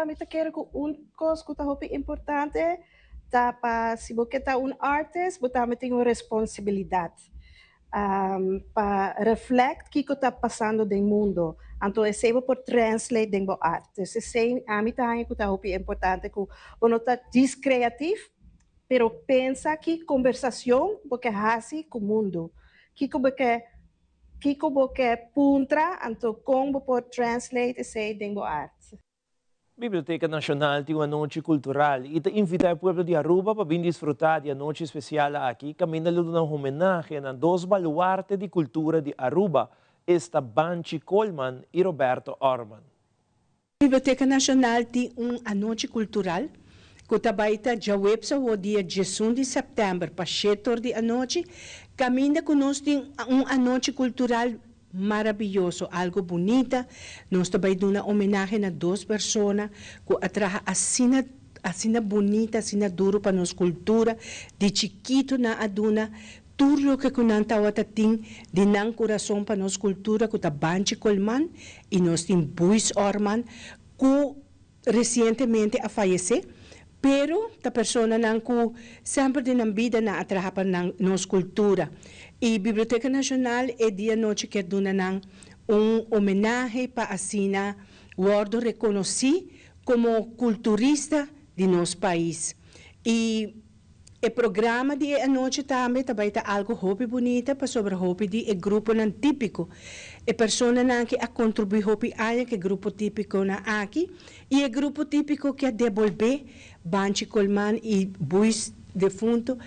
Mi ta kere cu un cos cu ta hopi importante ta pa si bo ke ta un artist bo tambe tin un responsabilidad. Pa reflect kiko ta pasando den mundo anto esey bo por translate den bo art dus esey ami ta haña ku ta hopi importante ku bo no ta djis creatief pero pensa ki combersacion bo ke hasi ku mundo kiko bo ke kiko bo ke puntra anto kon bo por translate esey den bo art. Biblioteca Nacional tin un anochi cultural y ta invita e pueblo di Aruba pa bin disfruta di anochi especial aki caminda lo duna homenahe na dos baluarte di cultura di Aruba, esta Banchi Koolman y Roberto Orman. Biblioteca Nacional tin un anochi cultural cu ta bay ta djaweps awo dia diesun di september pa shetor di anochi caminda cu nos tin un anochi cultural Marabiyoso, algo bunita. Nos ta bai duna homenahe na dos persona cu a traha asina, asina bunita, asina duro pa nos cultura. Di chikito nan a duna tur loke ku nan tawata tin di nan kurason pa nos kultura ku ta Banchi Colman i nos tin Buis Orman ku resientemente a fayesé pero ta personanan ku semper den nan bida nan a traha pa nan nos kultura i Biblioteka Nashonal e dia anochi kier duna nan un homenahe pa asina wòrdu rekonosí komo kulturista di nos pais i E programa di e anochi tambe ta bai ta algo hopi bunita pasobra hopi di e gruponan típiko, e personanan ki a kontribuí hopi aña ku e grupo típikonan aki i e grupo típiko ki a debolbé Banchi Colman i Buis defunto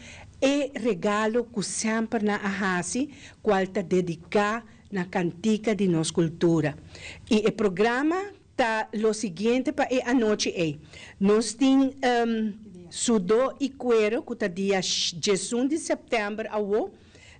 e regalo ku semper nan a hasi kual ta dediká na kantika di nos kultura. I e programa Ta lo siguiente pa e anochi ei. Nos tin Sudó i Kuero ku ta dia djesun di sèptèmber awo.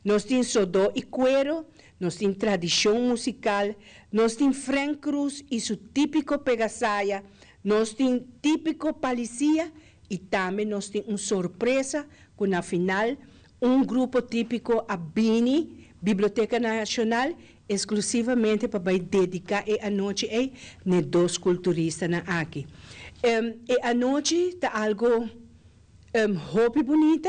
Nos tin Sodó i Kuero, nos tin tradishon musikal, nos tin Frank Cruz i su típiko pegasaya, nos tin típiko palisia i tambe nos tin un sorpresa ku na final un grupo típiko a bini Biblioteka Nashonal Exclusivamente pa bai dedica e anochi ey n'e dos culturistanan aki. E anochi ta algo hopi bunita.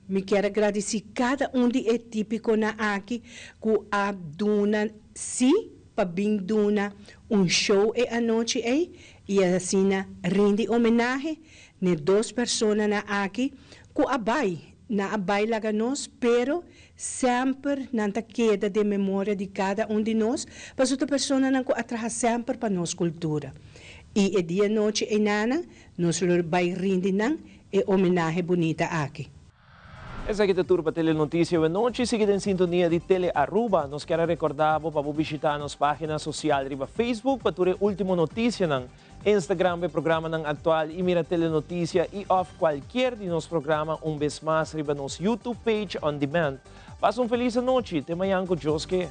Mi kier a gradici cada un di e tipiconan aki cu a duna si pa bin duna un show e anochi ey y asina rindi homenahe n'e dos personanan aki cu a bai. Nan a bai laga nos, pero Semper nan ta keda den memoria di kada un di nos, pasobra ta personanan ku a traha semper pa nos kultura. I e dia nochi einanan nos lo bai rindi nan e homenahe bunita aki. Esaki ta tur pa Telenoticia awe nochi. Sigui den sintonia di Tele Aruba. Nos kier a recorda bo pa bo bishita nos pagina social riba Facebook pa tur e ultimo noticianan. Instagram pa e programanan actual y mira Telenoticia y of cualkier di nos programa un bes mas riba nos YouTube page on demand. Pasa un feliz anochi, te mañan cu Dios ke.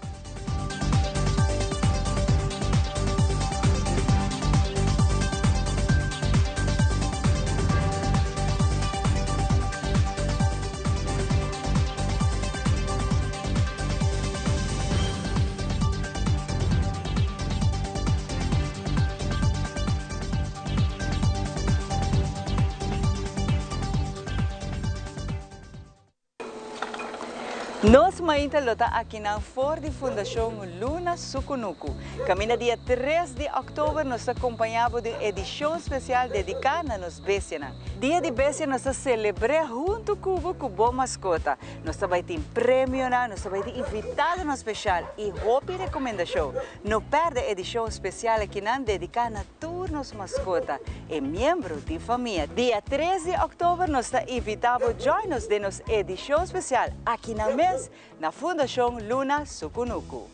Nos mainta lo ta akinan for di Fundashon Luna Sukunuku. Kaminda dia tres di òktober nos ta kompañá bo den un edishon spesial dediká na nos bestianan. Dia di Bestia nos ta selebr'é huntu ku bo ku bo maskota. Nos ta bai tin premionan, nos ta bai tin invitadonan spesial i hopi rekomendashon. No pèrdè edishon spesial akinan dediká na tur nos maskota e miembro di famia. Dia tres di òktober nos ta invitá bo join nos den nos edishon spesial akinan mes na Fundashon Luna Sukunuku.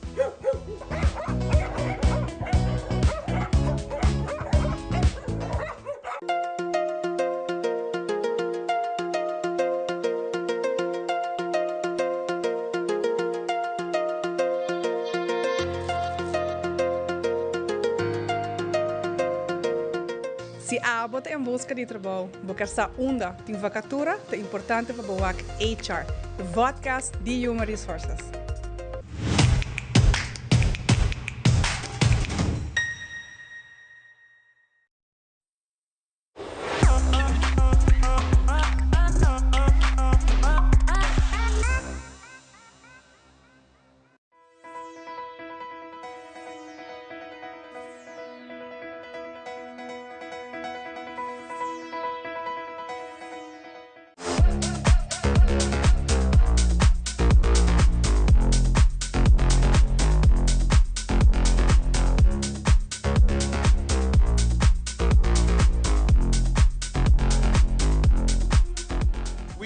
Si abo ta en buska di trabou, bo ker sa unda tin vakatura, ta importante pa bo wak HR, e vodcast di Human Resources.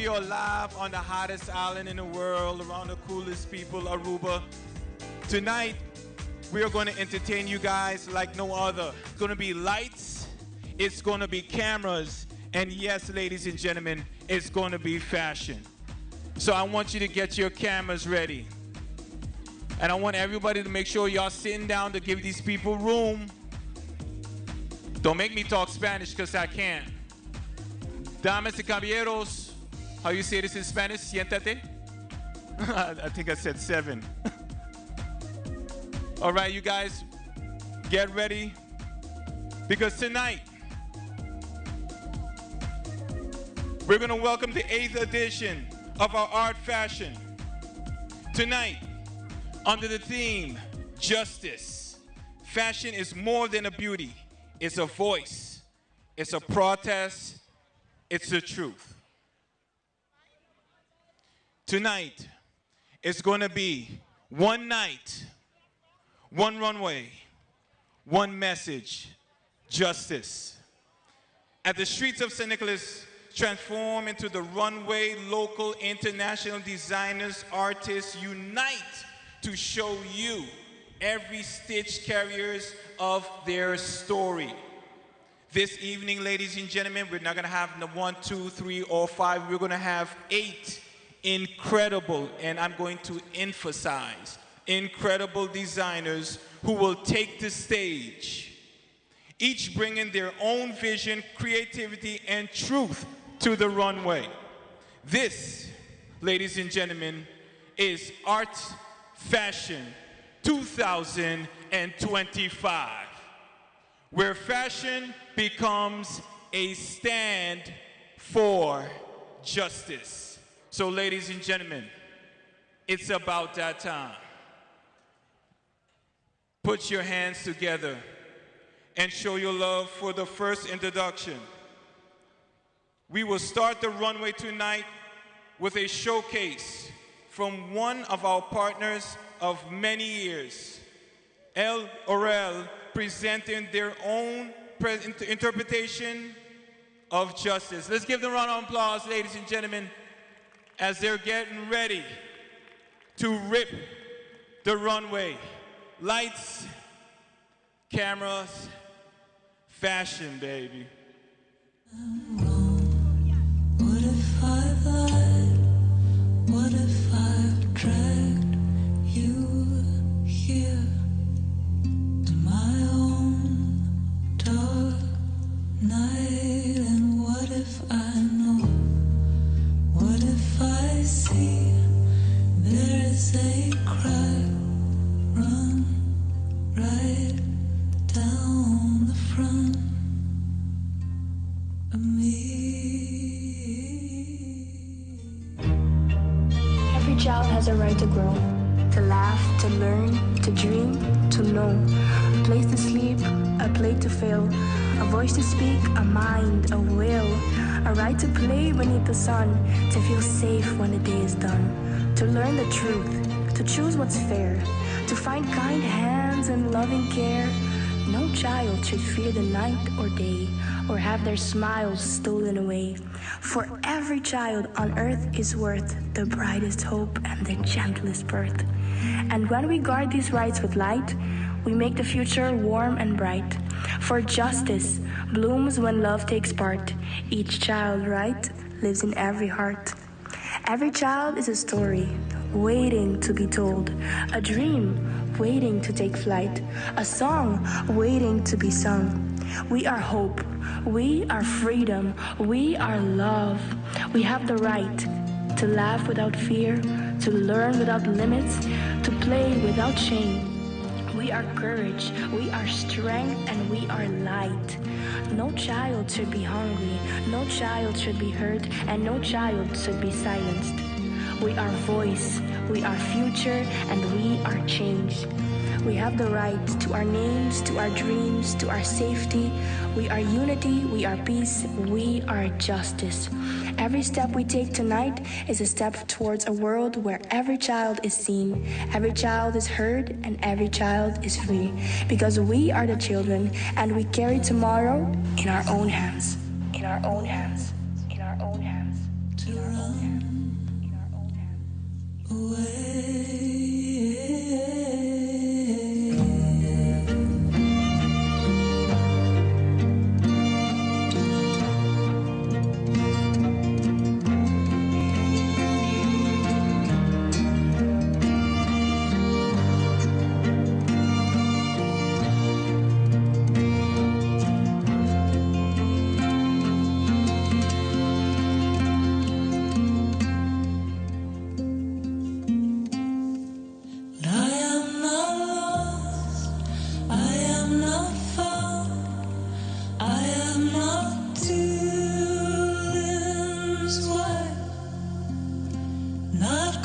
We are live on the hottest island in the world, around the coolest people, Aruba. Tonight, we are going to entertain you guys like no other. It's going to be lights, it's going to be cameras, and yes, ladies and gentlemen, it's going to be fashion. So I want you to get your cameras ready. And I want everybody to make sure y'all sitting down to give these people room. Don't make me talk Spanish because I can't. Damas y caballeros, How you say this in Spanish? Siéntate? I think I said seven. All right, you guys, get ready because tonight we're going to welcome the eighth edition of our art fashion. Tonight, under the theme Justice, fashion is more than a beauty, it's a voice, it's a protest, it's the truth. Tonight, it's going to be one night, one runway, one message justice. At the streets of St. Nicholas, transform into the runway, local, international designers, artists unite to show you every stitch carriers of their story. This evening, ladies and gentlemen, we're not going to have the one, two, three, or five. We're going to have eight incredible, and I'm going to emphasize, incredible designers who will take the stage, each bringing their own vision, creativity, and truth to the runway. This, ladies and gentlemen, is Art Fashion 2025, where fashion becomes a stand for justice. So, ladies and gentlemen, it's about that time. Put your hands together and show your love for the first introduction. We will start the runway tonight with a showcase from one of our partners of many years, El Orel, presenting their own interpretation of justice. Let's give them a round of applause, ladies and gentlemen, as they're getting ready to rip the runway. Lights, cameras, fashion, baby. What if I've lied? What if I've dragged you here to my own dark night? And what if I know? What if I see there is a crack run right down the front of me? Every child has a right to grow, to laugh, to learn, to dream, to know. A place to sleep, a plate to fill, a voice to speak, a mind, a will, a right to play beneath the sun, to feel safe when the day is done, to learn the truth, to choose what's fair, to find kind hands and loving care. No child should fear the night or day or have their smiles stolen away. For every child on earth is worth the brightest hope and the gentlest birth. And when we guard these rights with light, we make the future warm and bright. For justice blooms when love takes part. Each child, right, lives in every heart. Every child is a story waiting to be told, a dream waiting to take flight, a song waiting to be sung. We are hope. We are freedom. We are love. We have the right to laugh without fear, to learn without limits, to play without shame. We are courage, we are strength, and we are light. No child should be hungry, no child should be hurt, and no child should be silenced. We are voice, we are future, and we are change. We have the right to our names, to our dreams, to our safety. We are unity, we are peace, we are justice. Every step we take tonight is a step towards a world where every child is seen, every child is heard, and every child is free. Because we are the children, and we carry tomorrow in our own hands. In our own hands. In our own hands. To run away.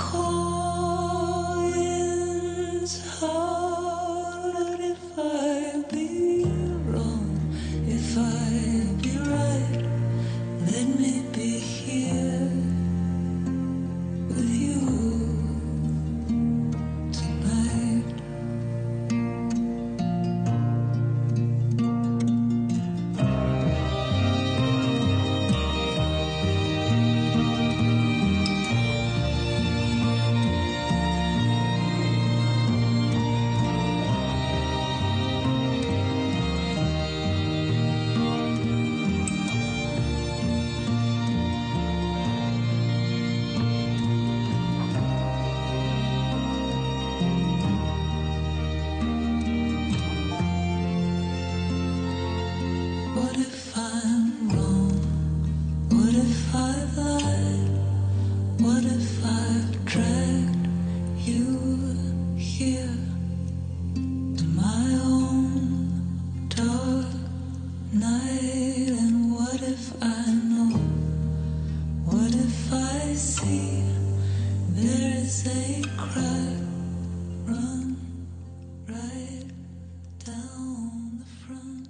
Cold winds howl, but if I be wrong, if I be right, let me be here with you tonight. What if I'm wrong? What if I've lied? What if I've dragged you here to my own dark night? And what if I know? What if I see there is a crack run right down the front?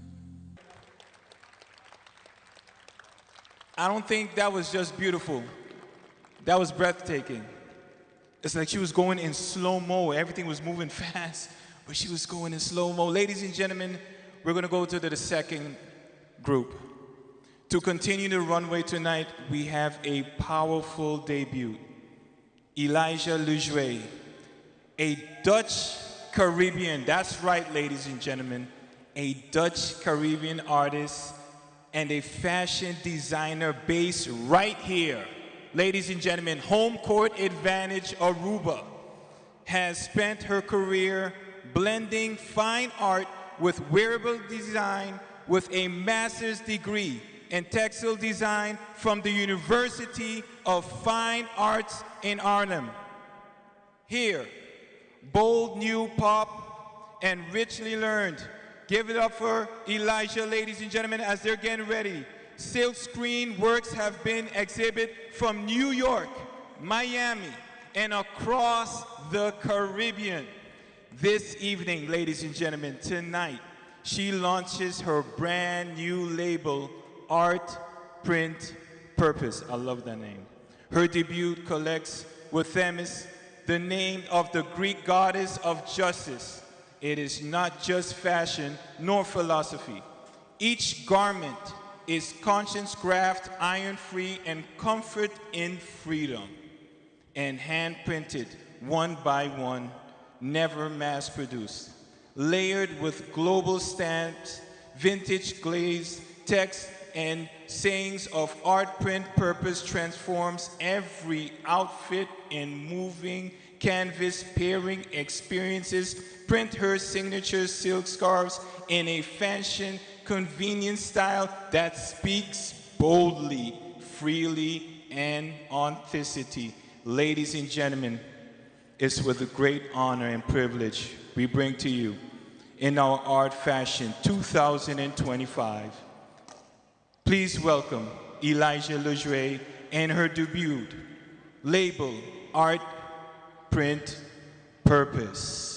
I don't think that was just beautiful. That was breathtaking. It's like she was going in slow mo. Everything was moving fast, but she was going in slow mo. Ladies and gentlemen, we're going to go to the second group. To continue the runway tonight, we have a powerful debut. Elijah Lejuez, a Dutch Caribbean, that's right, ladies and gentlemen, a Dutch Caribbean artist and a fashion designer based right here. Ladies and gentlemen, Home Court Advantage Aruba has spent her career blending fine art with wearable design with a master's degree in textile design from the University of Fine Arts in Arnhem. Here, bold new pop and richly learned. Give it up for Elijah, ladies and gentlemen, as they're getting ready. Silkscreen works have been exhibited from New York, Miami, and across the Caribbean. This evening, ladies and gentlemen, tonight, she launches her brand new label, Art Print Purpose. I love that name. Her debut collects with Themis, the name of the Greek goddess of justice. It is not just fashion nor philosophy. Each garment is conscience craft, iron free, and comfort in freedom, and hand printed one by one, never mass produced. Layered with global stamps, vintage glaze, text, and sayings of art print purpose transforms every outfit in moving canvas pairing experiences. Print her signature silk scarves in a fashion convenient style that speaks boldly, freely, and authenticity. Ladies and gentlemen, it's with a great honor and privilege we bring to you in our Art Fashion 2025. Please welcome Elijah Lejuez and her debut label, Art Print Purpose.